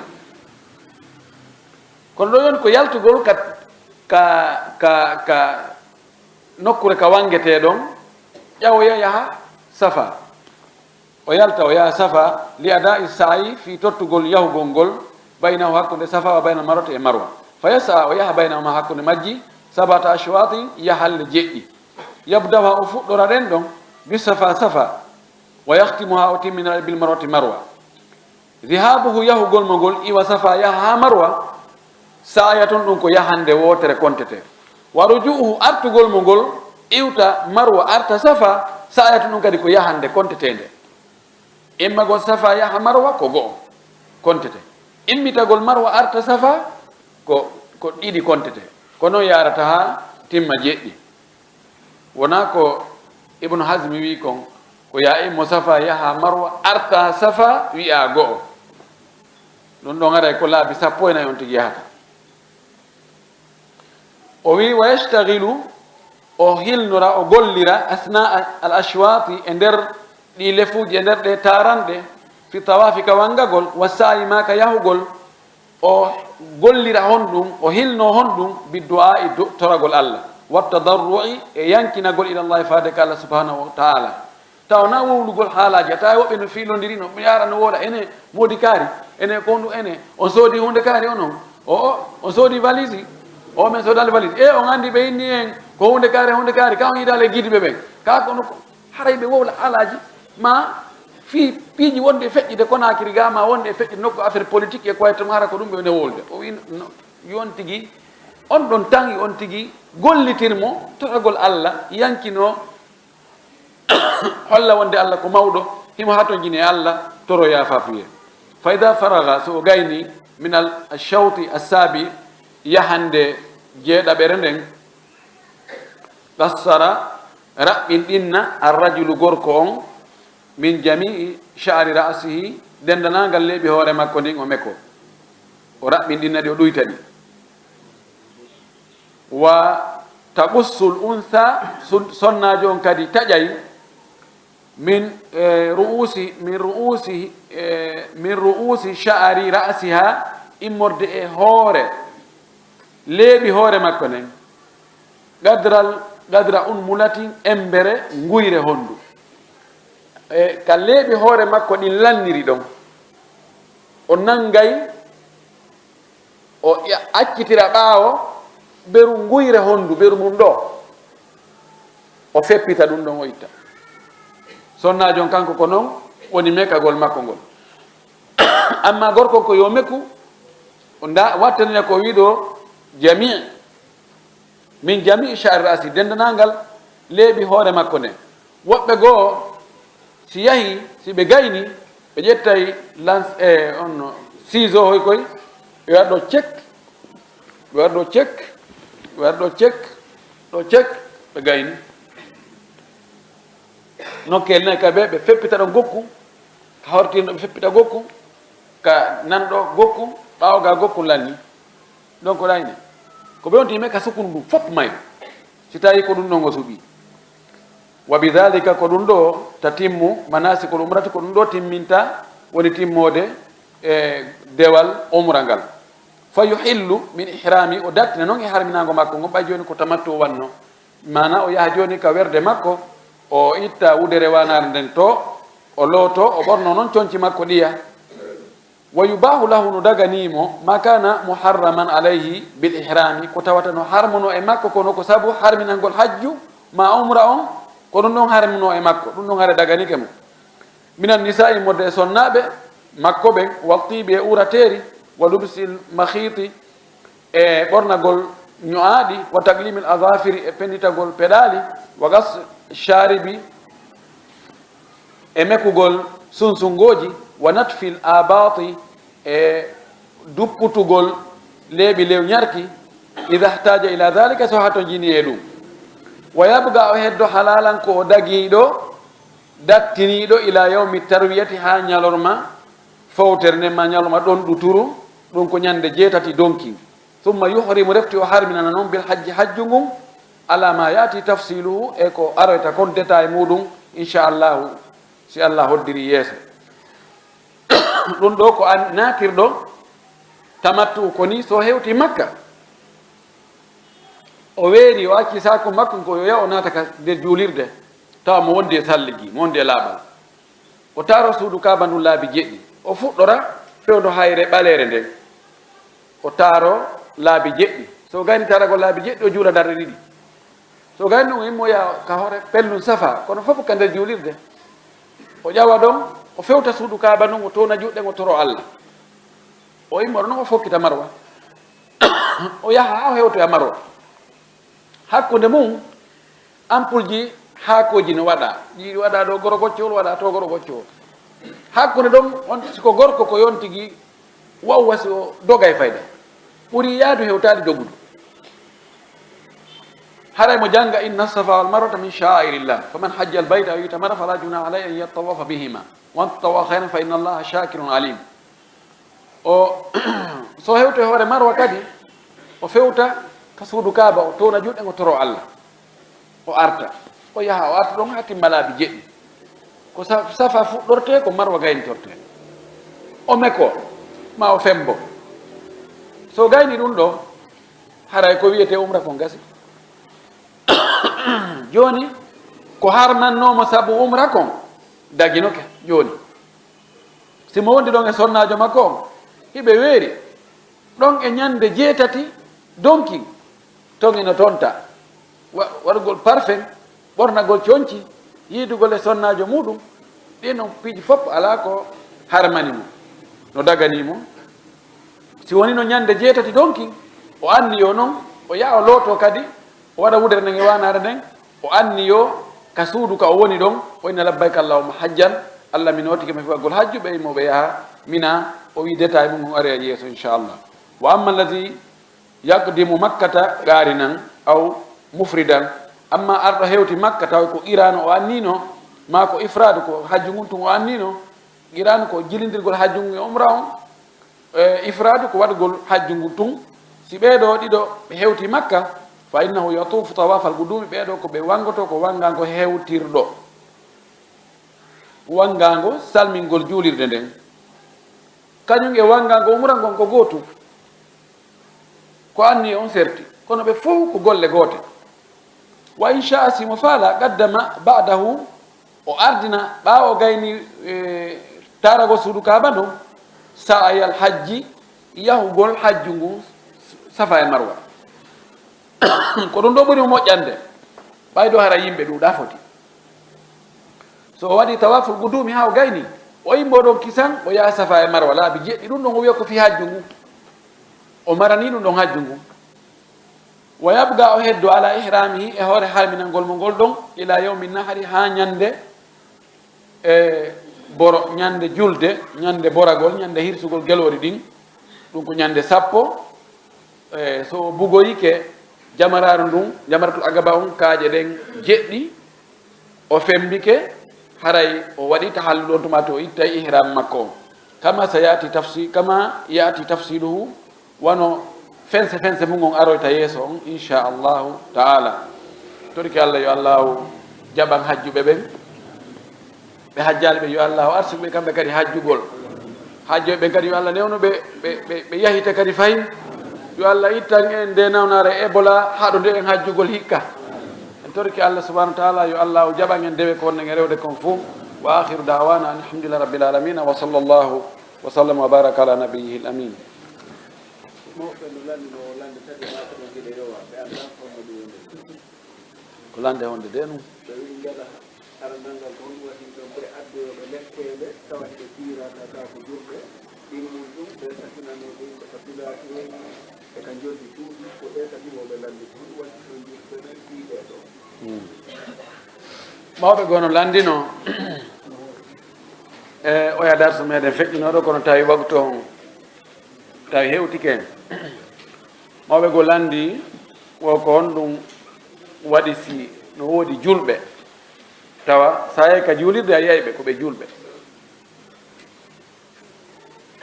Kono ɗo yon ko yaltugol ka, ka, ka, ka nokkure ka wangetee ɗon, ƴawoya yaha Safa. O yalta, o yaha Safa, li ada'i sa'i, fii tottugol yahugol ngol, baynahu, hakkunde Safa, wa bayna Marwata e Marwa. Fa yas'a, o yaha, baynahuma, hakkunde majji, sab'ata ashwatin, yahalle jeɗɗi. Yabda'uha, o fuɗɗora ɗen ɗon, bi Safa, Safa, wa yakhtimuha, o timminira bil Marwati, Marwa. Dhihabuhu, yahugol mo ngol, iwa Safa, yaha haa Marwa, sa'yatun, ɗum ko yahande wootere kontetee. Wa ruju'uhu, artugol mo ngol, iwta Marwa, arta Safa, sa'yatun, ɗum kadi ko yahande konteteende. Immagol Safa yaha Marwa ko go'o, kontetee. Immitagol Marwa arta Safa ko, ko ɗiɗi, kontetee. Ko non yaarata haa timma jeɗɗi. Wonaa ko Ibnu Hazmi wi'i kon, ko yaa immo Safa yaha Marwa arta Safa wi'a go'o. Ɗum ɗon haray ko laabi sappo e nayi on tigi yahata. O wi'i, "Wa yashtaghilu", o hilnora, o gollira, "asna'a al-ashwati", e nder ɗi lefuuji, e nder ɗe taaranɗe, "fi tawaafi", ka wangagol, "wa sa'i", maa ka yahugol, o gollira honɗum, o hilno honɗum, "bi du'a'i", do-, toragol Alla, "wa tadarru'i", e yankinagol, "ila Allahi", faade ka Alla subhanahu wa ta'ala. Tawa na wowlugol haalaaji, a tawa woɓɓe no fiilondiri, no yaara, no wowla, ene moodi kaari, ene ko honɗum, ene on soodi huunde kaari, onon, o, o, on soodi valise, o, men soodali valise. E, on anndi ɓe inni en ko huunde kaari, huunde kaari, ka on yiɗaali e gidiɓe ɓen. Ka kono ko, haray ɓe wowla haalaaji, ma fii piiji wonɗi e feƴƴude Konaakiri ga, ma wonɗi e feƴƴude nokku affaire politique e ko wayi ɗum, hara ko ɗum ɓe woni e wowlude. O wi, no, yon tigi, on ɗon tan, on tigi gollitir mo toragol Alla, yankino, holla wonde Alla ko mawɗo, himo hatonjini e Alla, toro yaafaafuye. Fa ida faraga, so o gayni, min al shawti assabi, yahande jeeɗaɓere nden, qassara, raɓɓinɗinna, arrajulu, gorko on, min jami'i sha'ri ra'sihi, dendanangal leeɓi hoore makko ndin o meko. O raɓɓinɗinna ɗi, o ɗuyta ɗi. Wa taqussul untha, sun-, sonnaajo on kadi taƴay min, eh, ru'usi, min ru'usi, eh, min ru'usi sha'ri ra'siha, immorde e hoore, leeɓi hoore makko nden, qadral, qadra unmulatin, embere nguyre hondu. E ka leeɓi hoore makko ɗin lanniri ɗon, o nangay, o ya-, accitira ɓaawo beru nguyre hondu, beru mum ɗo, o feppita ɗum ɗon, o itta. Sonnaajo on kanko ko non woni mekagol makko ngol. Amma gorko ko yo meku, o nda-, wattanina ko wiɗo jami', min jami'i sha'ri ra'si, dendanangal leeɓi hoore makko nden. Woɓɓe goo Si yahii, si ɓe gaynii, ɓe ƴettay lance, e, on ciseau hoy koy, ɓe waɗa ɗo cek, ɓe waɗa ɗo cek, ɓe waɗa ɗo cek, ɗo cek, ɓe gaynii. Nokkeel nay ka ɓe, ɓe feppita ɗo gokku, ka hortirno ɓe feppita gokku, ka nan ɗo gokku, ɓaawo ga gokku lanni. Donc ɗayne, ko ɓe wonti men ka sukunu ndu fof may, si tawi ko ɗum ɗo ngo suɓi. Wa bidhalika, ko ɗum ɗo tatimmu manasikul umrati, ko ɗum ɗo timminta, woni timmoode e dewal umra ngal. Fa yuhillu min ihrami, o dartina noon e harminaango makko ngon, ɓay jooni ko tamattu o wanno. Maana o yaha jooni ka werde makko, o itta wudere waanaare nden to, o looto, o ɓorno noon conci makko ɗiya. Wa yubahu lahu, no daganii mo, ma kana muharraman alayhi bil ihrami, ko tawata no harmuno e makko, kono ko sabu harminangol hajju ma umra on, ko ɗum ɗon harmuno e makko, ɗum ɗon hare daganike mo. Minan nisa'i, modde e sonnaaɓe makko ɓen, wa tibi, e urateeri, wa lubsil makhiti, e ɓornagol ño'aaɗi, wa taklimil azafiri, e penditagol peɗaali, wa gas sharibi, e mekugol sunsunngooji, wa natfil abati, e dupputugol leeɓi lewñarki, ida htaja ila dhalika, so hatonjini e ɗum. Wa yabga, o heddo halalan ko o dagiiɗo, dattiniiɗo, ila yawmi tarwiyati, haa ñalorma fowtere nden, ma ñalorma ɗon ɗuturu, ɗum ko ñande jeetati donkin. Summa yuhrimu, refti o harminana noon, bil hajji, hajju ngun, ala ma yaati tafsiluhu, e ko aroyta kon détail muɗum, inchallahu, si Allah hoddiri yeeso. Ɗum ɗo ko an naatirɗo tamattu, ko ni so hewti Makka, o weeri, o acci saaku makko ko yo yaha o naata ka nder juulirde, tawa mo wondi e salligi, mo wondi e laaɓal. O taaro suudu Kaaba ndun laabi jeɗɗi. O fuɗɗora fewndo hayre ɓaleere nden. O taaro laabi jeɗɗi. So o gayni taaragol laabi jeɗɗi, o juula darɗe ɗiɗi. So o gayni ɗun, o immoya ka hoore pellun Safa, kono fof ka nder juulirde. O ƴawa ɗon, o fewta suudu Kaaba ndun, o towna juuɗe ɗen, o toro Allah. O immo ɗon, o fokkita Marwa. O yaha haa o hewtoya Marwa. Hakkunde mum, ampulji haakooji no waɗa. Ɗi waɗa ɗo goro goccowol, waɗa to goro goccowol. Hakkunde ɗon, on, si ko gorko ko yontigi, wawwa si o doga e fayda. Ɓuri yaadu hewtaade dogudu. Haray mo jannga, inna safa wal marwata min sha'airillah. Faman hajja al bayta aw i'tamara fala junaha alayhi an yattawafa bihima. Wa man tatawwa khayran fa inna Allaha shakirun alim. O, so hewto e hoore Marwa kadi, o fewta ka suudu Kaaba, o towna juuɗe, o toro Allah. O arta. O yaha, o arta ɗon haa timma laabi jeɗɗi. Ko sa-, Safa fuɗɗortee, ko Marwa gaynitortee. O meko, ma o fembo. So gayni ɗum ɗo, haray ko wiyetee umra kon gasi. Jooni, ko harmannoo mo sabu umra kon, daginoke jooni. Si mo wondi ɗon e sonnaajo makko on, hiɓe weeri ɗon e ñande jeetati donkin, ton ino tonta. Wa-, waɗugol parfum, ɓornagol conci, yiidugol e sonnaajo muɗum, ɗin on piiji fof alaa ko harmani mo, no daganii mo. Si wonino ñande jeetati donkin, o anniyo non, o yaha o looto kadi, o waɗa wudere nden e waanaare nden, o anniyo ka suudu ka o woni ɗon, o inna: "Labbayka Allahumma hajjan, Allah, mi nootike ma fii waɗgol hajju." Ɓe immo ɓe yaha Mina, o wi détail mum on ari e yeeso, inchallah. Wa amma allazi yaqdimu Makkata qaarinan aw mufridan, amma arɗo hewti Makka tawa ko qiraanu o annino, maa ko ifraadu, ko hajju ngun tun o annino, qiraanu ko jilindirgol hajju ngun e umra on, e ifraadu ko waɗugol hajju ngun tun. Si ɓee ɗoo ɗiɗo ɓe hewti Makka, fa innahu yatuufu tawaafal quduumi, ɓee ɗoo ko ɓe wangoto ko wangaango hewtirɗo, wangaango salmingol juulirde nden. Kañum e wangaango umra ngon ko gootum, ko anniya on serti, kono ɓe fow ko golle goote. Wa in sha'a, si mo faala, qaddama ba'dahu, o ardina ɓaawo o gayni, e, taaragol suudu Kaaba ndun, sa'ayal hajji, yahugol hajju ngun, Safa e Marwa. Ko ɗum ɗo ɓuri mo moƴƴande, ɓay ɗo hara yimɓe ɗuuɗaa foti. So o waɗi tawaaful quduumi haa o gayni, o immo ɗon kisan, o yaha Safa e Marwa laabi jeɗɗi, ɗum ɗon o wi'a ko fii hajju ngun. O marani ɗum ɗon hajju ngun. Wa yabqa, o heddo, ala ihramihi, e hoore harminangol mo ngol ɗon, ila yawmi nahri, haa ñande E boro ñande julde, ñande boragol, ñande hirsugol geloori ɗin, ɗum ko ñande sappo. E so o bugoyike jamaraaru ndun, jamaratul aqaba on, kaaƴe ɗen jeɗɗi, o fembike, haray o waɗi tahallul on tuma to o ittay ihram makko on. Kama sa yati tafsi-, kama yati tafsiluhu, wano fense fense mun on aroyta yeeso on, insha Allahu taala. Torike Allah, yo Allahu jaɓan hajjuɓe ɓen, ɓe hajjaali ɓe, yo Allahu arsiku ɓe kamɓe kadi hajjugol. Hajjoɓe ɓen kadi, yo Allah newnu ɓe, ɓe, ɓe, ɓe yahita kadi fahin. Yo Allah ittan en nde nawnaare Ebola, haɗo nde en hajjugol hikka. En torike Allah subhanahu wa taala, yo Allahu jaɓan en dewe ko wonɗen e rewde kon fof. Wa akhiru da'wana alhamdulillahi rabbil alamin, wa sallallahu wa sallam wa baraka ala nabiyyihil amin. Mawɓe no lanndinoo lannde tati maa ko ɗon geɗe yowaa, ɓe anndaa holno ɗum woni. Ko lannde honde de ɗum? Ɓe wi'i, njala, hara nanngal ko honɗum waɗi ɓe ɓuri addoyooɓe lekkeele, tawa hiɓe piirata ka ko julɓe, ɗin mun ɗum, ɓe sakinanoo ɗum, ɓe ka pilaaki, ɓe ka njoldi cuuɗi, ko ɓe kadi wo ɓe lanndi ko honɗum waɗi ɗon julɓe ɓen piiɗe ɗo. Hmm. Mawɓe goo no lanndinoo, e oya darsu meɗen feƴƴinooɗo, kono tawi waktu on tawi hewtike en. Mawɓe goo lanndi wo ko honɗum waɗi si no woodi julɓe, tawa so a yahi ka juulirde a yiyay ɓe ko ɓe julɓe.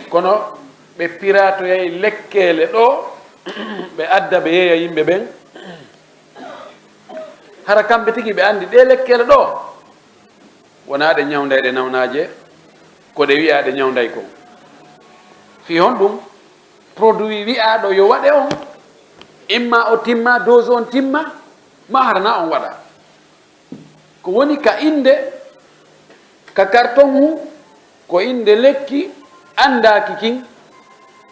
Kono ɓe piratoyay lekkeele ɗo, ɓe adda ɓe yeeya yimɓe ɓen. Hara kamɓe tigi ɓe anndi ɗee lekkeele ɗo, wonaa ɗe ñawnday ɗe nawnaaje, ko ɗe wi'aa ɗe ñawnday kon. Fii honɗum? Produit wi'aaɗo yo waɗe on, imma o timma, dose on timma, maa hara naa on waɗa. Ko woni ka innde, ka karton ngun, ko innde lekki anndaaki kin,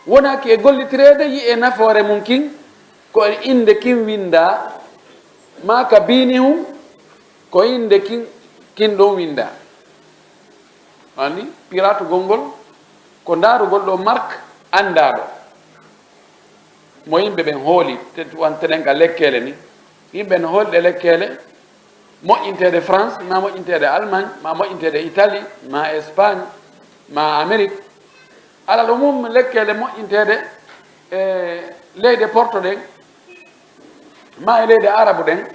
wonaaki e gollitireede, yi'ee nafoore mun kin, ko e innde kin winndaa, maa ka biini hun, ko innde kin, kin ɗon winndaa. Ani, piratugol ngol, ko ndaarugol ɗo marque anndaaɗo. Mo yimɓe ɓen hooli, te wonte ɗen ka lekkeele ni. Yimɓe no hooli ɗe lekkeele, moƴƴinteede France, maa moƴƴinteede Allemagne, maa moƴƴinteede Italie, maa Espagne, maa Amérique. Alal umum, lekkeele moƴƴinteede e leyɗe Porto ɗen, maa e leyɗe Arabu ɗen,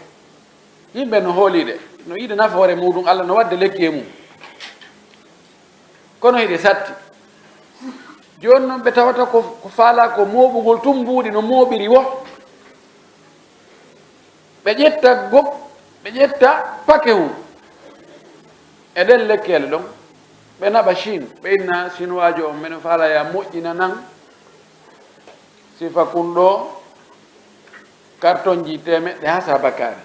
yimɓe no hooli ɗe, no yiɗi nafoore muuɗum, Alla no waɗde lekki e mum. Kono hiɗe satti. Jooni noon ɓe tawata ko, ko faalaa ko mooɓugol tun mbuuɗi no mooɓiri wo. Ɓe ƴetta gop-, ɓe ƴetta pake hun. E ɗen lekkeele ɗon, ɓe naɓa Chine, ɓe inna Sinuwaajo on, mbeɗa faalaa yo a moƴƴinan an sifa kun ɗoo kartonji teemeɗɗe haa saabakaare.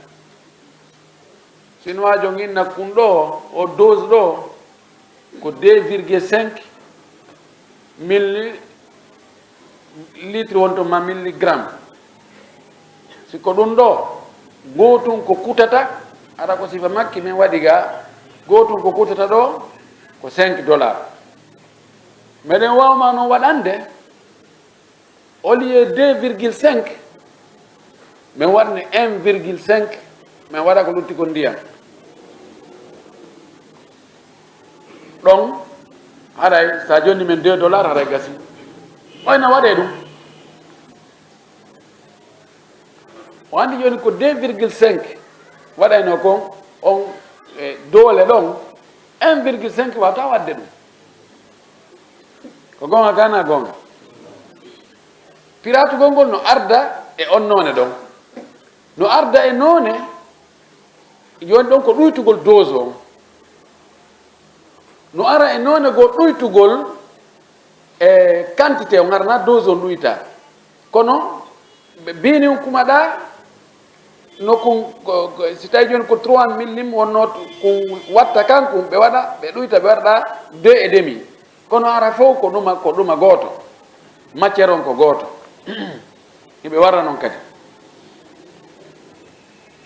Sinuwaajo on inna kun ɗoo, o dose ɗoo, ko deux virgule cinq millilitre wonto ma milligramme. Si ko ɗum ɗoo, gootun ko kutata, hara ko sifa makki min waɗi ga, gootun ko kutata ɗoo, ko cinq dollars. Meɗen waawma noon waɗande, au lieu deux virgule cinq, min waɗne un virgule cinq, min waɗa ko lutti kon ndiyam. Ɗon, haray, sa jonni min deux dollars, haray gasi. Oyna waɗe ɗum. O anndi jooni ko deux virgule cinq waɗayno kon, on, e, doole ɗon, un virgule cinq wawata waɗde ɗum. Ko goonga ka na goonga? Piratugol ngol no arda e on noone ɗon. No arda e noone, jooni ɗon ko ɗuytugol dose on. No ara e noone goo ɗuytugol e quantité on, hara na dose on ɗuyta. Kono ɓe biini on kumaɗa no kun, ko, ko, si tawi jooni ko trois millim wonno kun watta kan kun, ɓe waɗa, ɓe ɗuyta, ɓe waɗa deux et demi. Kono hara fof ko ɗuma, ko ɗuma gooto. Matière on ko gooto. Hiɓe warra noon kadi.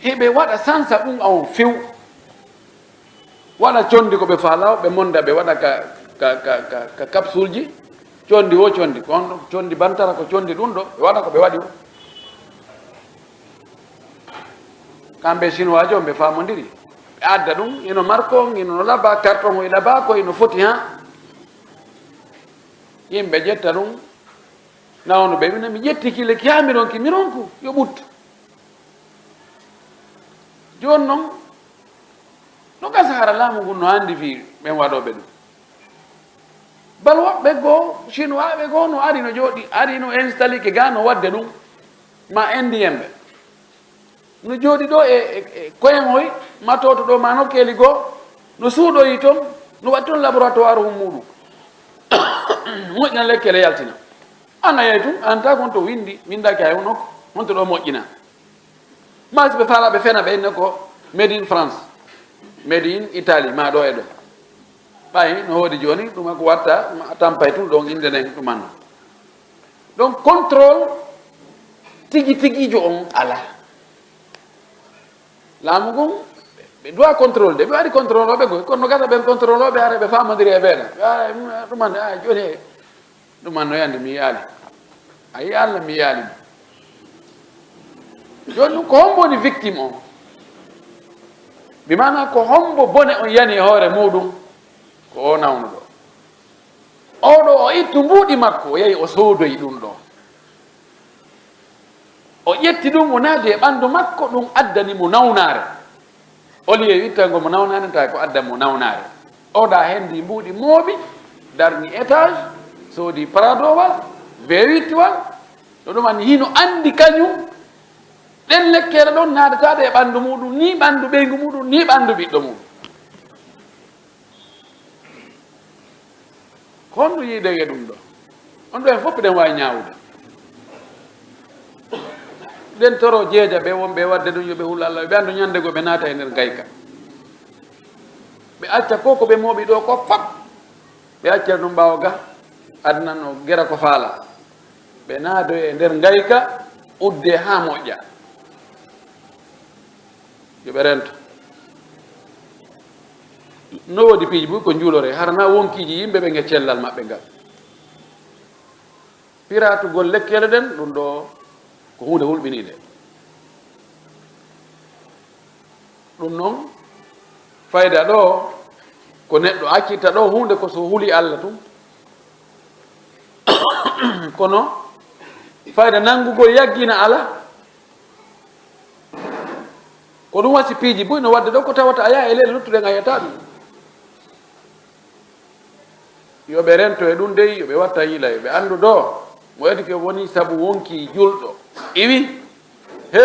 Hiɓe waɗa sansa ɗum on few. Waɗa condi ko ɓe faalaa, ɓe monda, ɓe waɗa ka, ka, ka, ka, ka capsule ji. Condi wo condi, ko on ɗo, condi bantara ko condi ɗum ɗo, ɓe waɗa ko ɓe waɗi o. Kamɓe Chinois jo, ɓe faamondiri. Ɓe adda ɗum, ino marko, ino no laba, carton o e laba, ko ino foti ha. Yimɓe ƴetta ɗum, nawnuɓe, ɓe wina, "Mi ƴetti ki lekki ha mi ronki, mi ronku, yo ɓuttu." Jooni noon, no gasa hara laamu ngun no anndi fii ɓen waɗooɓe ɗum. Bal woɓɓe goo, Chinois ɓe goo no ari no jooɗi, ari no installike gaa no waɗde ɗum, ma Indiyen ɓe. No jooɗi ɗo e, e, e koyen hoy, ma toto ɗo, ma nokkeeli goo, no suuɗoyi toon, no waɗi toon laboratoire hum muuɗum. Moƴƴina lekkele yaltina. Aan a yahi tun, aan taa kon to winndi, winndaaki hay huno ko, honto ɗo moƴƴina. Ma si ɓe faalaa ɓe fena, ɓe inna ko made in France, made in Italy, ma ɗo e ɗo. Ɓay no hoodi jooni, ɗum ko watta, ma tampay tun ɗon innde nden ɗum anno. Donc, contrôle tigi tigiijo on alaa. Laamu ngun, ɓe duwa contrôle de, ɓe waɗi contrôle o ɓe goy, kono no gasa ɓen contrôle o ɓe ara ɓe faamondiri e ɓeeɗa. Ɓe ara, mm, ɗum anne, ah, jooni he, ɗum anno yande mi yiyaali. A yi Allah mi yiyaali mo. Jooni ɗum ko hombo woni victime on? Bi maana ko hombo bone on yani e hoore muuɗum? Ko o nawnuɗo. Oɗo o ittu mbuuɗi makko, o yahi o soodoyi ɗum ɗo. O ƴetti ɗum, o naadi e ɓanndu makko, ɗum addani mo nawnaare. Au lieu ittango mo nawnaare, tawi ko addan mo nawnaare. Oɗa hendi mbuuɗi mooɓi, darni étage, soodi Pradowal, V huit wal, ɗo ɗum anni hino anndi kañum, ɗen lekkere ɗon naadataade e ɓanndu muuɗum, ni ɓanndu ɓeyngu muuɗum, ni ɓanndu ɓiɗɗo mum. Ko honno yiide e ɗum ɗo? On ɗo en fof eɗen waawi ñaawude. Ɗen toro jeeja ɓe wonɓe e waɗde ɗum, yo ɓe hul Allah, ɓe anndu ñande goo ɓe naata e nder ngayka. Ɓe acca ko, ko ɓe mooɓi ɗo ko fof. Ɓe acca ɗum ɓaawo ga, aduna no gera ko faala. Ɓe naadoya e nder ngayka, udde haa moƴƴa. Yo ɓe rento. No woodi piiji buy ko njuuloree, hara na wonkiiji yimɓe ɓen e cellal maɓɓe ngal. Piratugol lekkele ɗen, ɗum ɗo ko huunde hulɓiniinde. Ɗum noon, fayda ɗo, ko neɗɗo accirta ɗo huunde ko so huli Allah tun. Kono fayda nanngugol yaggina alaa. Ko ɗum wasi piiji buy no waɗde ɗo, ko tawata a yaha e leyɗe luttuɗe a yi'ataa ɗum. Yo ɓe rento e ɗum dey, yo ɓe watta yila, yo ɓe anndu ɗo mo etike woni sabu wonki julɗo. Iwi, he,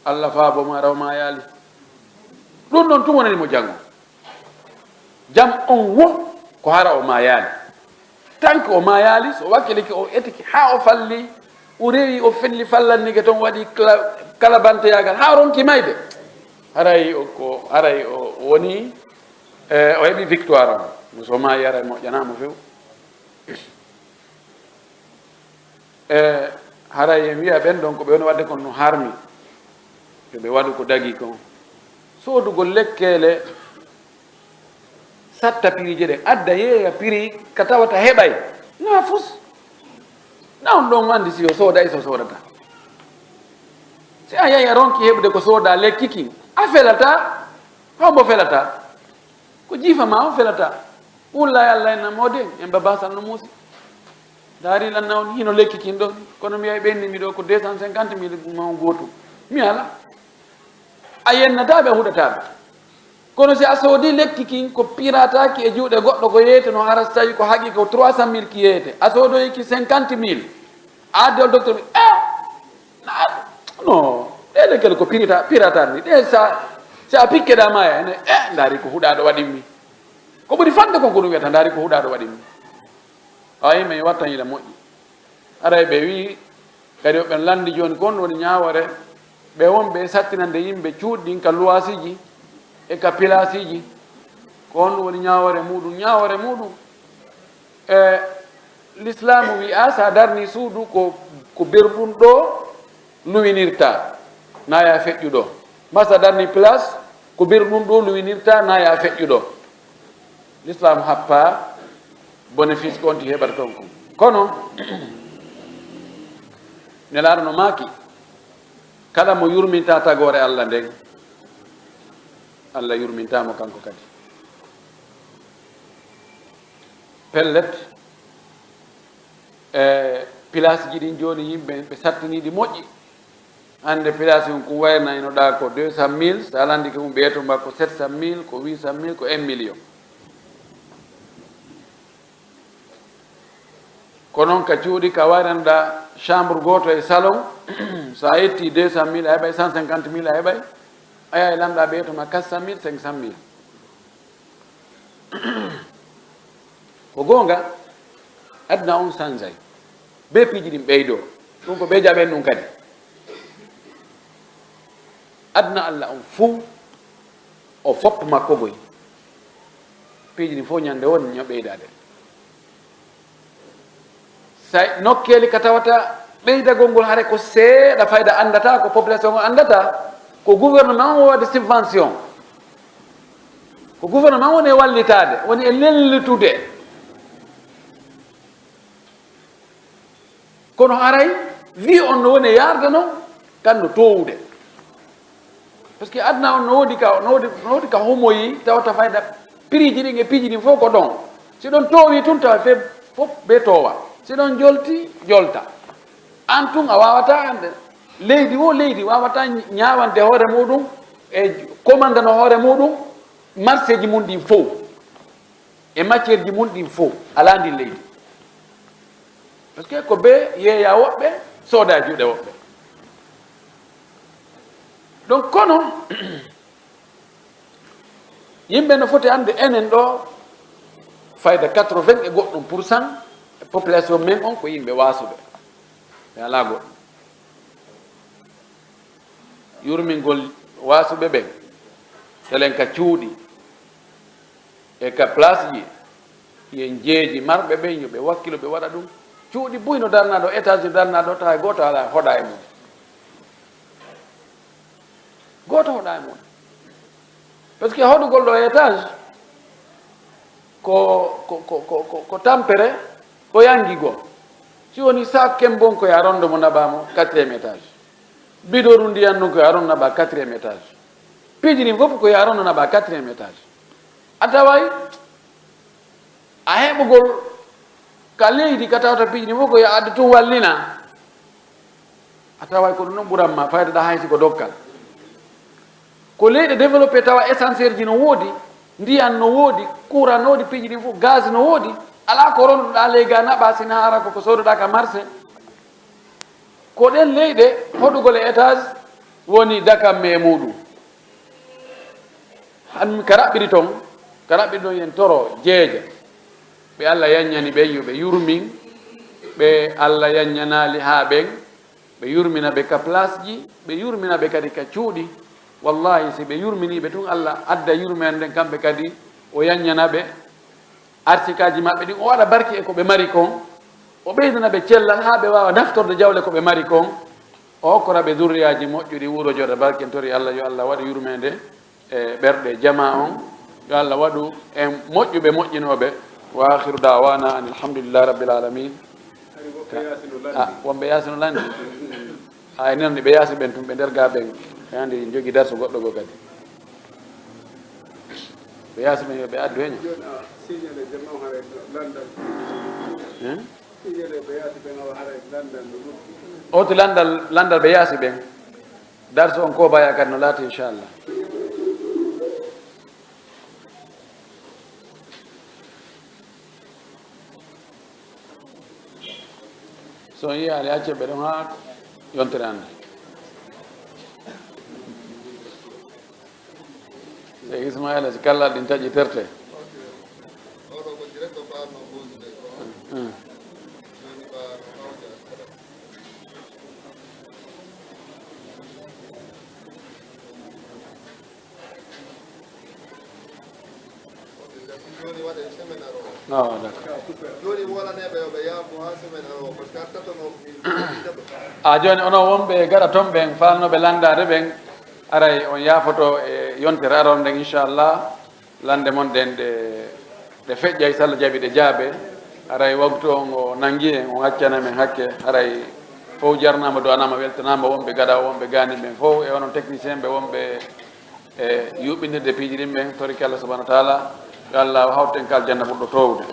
Allah faabo ma raw ma yaali. Ɗum ɗon tun wonani mo janngo. Jam on wo ko hara o maayaali. Tanki o maayaali, so wakkilike o etike haa o falli, o rewi, o felli fallannike ton, waɗi kala-, kalabanteyaagal haa ronki mayde. Haray o ko, haray o woni, e, o heɓi victoire on. Mo so maayi haray moƴƴanaa mo few. E, haray en wiya ɓen ɗon ko ɓe woni waɗde kon no harmi. Yo ɓe waɗu ko dagi kon. Soodugol lekkele satta piriije ɗen, adda yeeya piri ka tawata heɓay. Na fus. Na on ɗon anndi si yo sooday so soodata. Si a yahi a ronki heɓude ko sooda lekki kin, a felata. Hombo felata? Ko jiifa ma on felata. Wulla e Allah en na moode, en baba Hassan no muusi. Daari lan nawni hino lekki kin ɗon, kono mi yahi ɓenni mi ɗo ko deux cent cinquante mille ma on gootum. Mi ala. A yennataa ɓe, a huɗataa ɓe. Kono si a soodi lekki kin ko pirataaki e juuɗe goɗɗo ko yeeyete no hara so tawi ko haqiiqa ko trois cent mille ki yeeyete. A soodoyi ki cinquante mille. A addi ol docteur mi, eh! Na, no, ɗe lekkele ko pirita, pirata ni. Ɗe sa, si a pikke ɗa maaya, ene, eh, ndaari ko huɗaaɗo waɗimmi. Ko ɓuri fanɗe kon ko ɗum wiyata, ndaari ko huɗaaɗo waɗimmi. Ayi, men wattan yila moƴƴi. Aray ɓe wi, kadi o ɓen lanndi jooni ko on woni ñaawore, ɓe wonɓe e sattinande yimɓe cuuɗi ɗin ka luwaasiji e ka pilaasiji. Ko on woni ñaawore muuɗum, ñaawore muuɗum. E, Lislaamu wi'a, sa darni suudu ko, ko berɗum ɗo luwinirta, na ya feƴƴu ɗo. Ma sa darni place, ko berɗum ɗo luwinirta, na ya feƴƴu ɗo. Lislaamu happa bénéfice ko on ti heɓata ton kon. Kono, Nelaaɗo no maaki, kala mo yurminta tagoore Allah nden, Allah yurminta mo kanko kadi. Pellet, e pilaasiji ɗin jooni yimɓe ɓe sattiniiɗi moƴƴi. Hannde pilaasi on kun wayna ino ɗaa ko deux cent mille, so a landike mum ɓeeto mbaa ko sept cent mille, ko huit cent mille, ko un million. Ko noon ka cuuɗi ka wayranoɗaa chambre gooto e salon, so a yetti deux cent mille a heɓay, cent cinquante mille a heɓay, a yahay lanɗaa ɓeeto ma quatre cent mille, cinq cent mille. Ko goonga, aduna on sanjay. Bee piiji ɗin ɓeydoo. Ɗum ko ɓe jaɓen ɗum kadi. Aduna Allah on fow, o fopp makko goy. Piiji ɗin fow ñande won ño ɓeydaade. Say nokkeeli ka tawata ɓeydagol ngol hare ko seeɗa fayda anndata, ko population o anndata, ko gouvernement o waɗi subvention. Ko gouvernement woni e wallitaade, woni e lellitude. Kono haray vie on no woni e yaarde non, kan no toowude. Parce que aduna on no woodi ka, no woodi, no woodi ka humoyi, tawata fayda prix ji ɗin e piiji ɗin fof ko ɗon. Si ɗon toowi tun tawa fe fof be toowa. Si ɗon jolti, jolta. An tun a waawata hande. Leydi wo leydi waawata ñaawande hoore muɗum e commandano hoore muɗum marché ji mum ɗin fof. E matière ji mum ɗin fof alaa ndin leydi. Parce que ko be yeeya woɓɓe, sooda e juuɗe woɓɓe. Donc kono, yimɓe no foti annde enen ɗo, fayda quatre-vingts e goɗɗum pour cent e population men on ko yimɓe waasuɓe. Ɓe alaa goɗɗum. Yurmingol waasuɓe ɓen, telen ka cuuɗi e ka place ji, yen jeeji marɓe ɓen, yo ɓe wakkilo ɓe waɗa ɗum. Cuuɗi buy no darnaa ɗo, étage no darnaa ɗo, tawa gooto alaa hoɗa e mum. Gooto hoɗa e mum. Parce que hoɗugol ɗo étage ko, ko, ko, ko, ko, ko tampere, ko yangi goo. Si woni sac kembon ko ya rondo mo naɓa mo quatrième étage. Bidoru ndiyan nun ko ya rondo naɓa quatrième étage. Piiji ɗin fof ko ya rondo naɓa quatrième étage. A taway a heɓugol ka leydi ka tawata piiji ɗin fof ko ya adda tun wallina. A taway ko ɗum ɗon ɓuran ma fayda ɗa hay si ko dokkal. Ko leyɗe développé tawa essentiel ji no woodi, ndiyan no woodi, courant no woodi, piiji ɗin fof, gaz no woodi, alaa ko ronduɗa ley ga naɓa sina hara ko ko sooduɗa ka marché. Ko ɗen leyɗe hoɗugol e étage woni dakamme e muɗum. Han ka raɓɓiri ton, ka raɓɓiri ɗon yen toro jeeja. Ɓe Allah yanñani ɓen yo ɓe yurmin, ɓe Allah yanñanaali haa ɓen, ɓe yurmina ɓe ka place ji, ɓe yurmina ɓe kadi ka cuuɗi. Wallahi, si ɓe yurminii ɓe tun, Allah adda yurmeende nden kamɓe kadi, o yanñana ɓe arsikaaji maɓɓe ɗin, o waɗa barke e ko ɓe mari kon, o ɓeydana ɓe cellal haa ɓe waawa naftorde jawle ko ɓe mari kon, o hokkora ɓe zurriyaaji moƴƴuɗi, wuuro jooɗa barke. En tori Allah yo Allah waɗu yurmeende e ɓerɗe jamaa on, yo Allah waɗu en moƴƴuɓe moƴƴinooɓe. Wa akhiru da'wana anil hamdulillahi rabbil alamin. Hari woɓɓe yaasi no landi. Ah, wonɓe yaasi no landi. Ay, non ɓe yaasi ɓen tun, ɓe nder ga ɓen, ɓe andi jogi darsu goɗɗo goo kadi. Ɓe yaasi ɓen yo ɓe addu hen. Jooni a signalé jama o haray landal. Hein? Signalé ɓe yaasi ɓen awa haray landal no moƴƴi. O to landal, landal ɓe yaasi ɓen. Darsu on ko baya kadi no laati, inchallah. So on yiyaali, acce ɓe ɗon haa yontere annde. Sey Ismaila, si kallal ɗin taƴi terte. Hmm. Jooni waɗen semaine aroowo. Ah, d'accord. Jooni wolaneeɓe yo ɓe yaafu haa semaine aroowo, parce que artata no min. Ah, jooni onon wonɓe gaɗa toon ɓen, faalnooɓe lanndaade ɓen, aray on yaafoto e yontere aroore nden, inchallah. Lannde mon ɗen ɗe, ɗe feƴƴay, so Allah jaɓi ɗe jaabe. Aray waktu on o nanngi en, on accana men hakke. Aray fof jarnaama, du'anaama, weltanaama, wonɓe gaɗa, wonɓe gaani ɓen fof, e onon technicien ɓe, wonɓe e yuɓɓindirde piiji ɗin ɓen, torike Allah subhanahu wa taala, yo Allah hawten ka aljanna ɓurɗo toowde.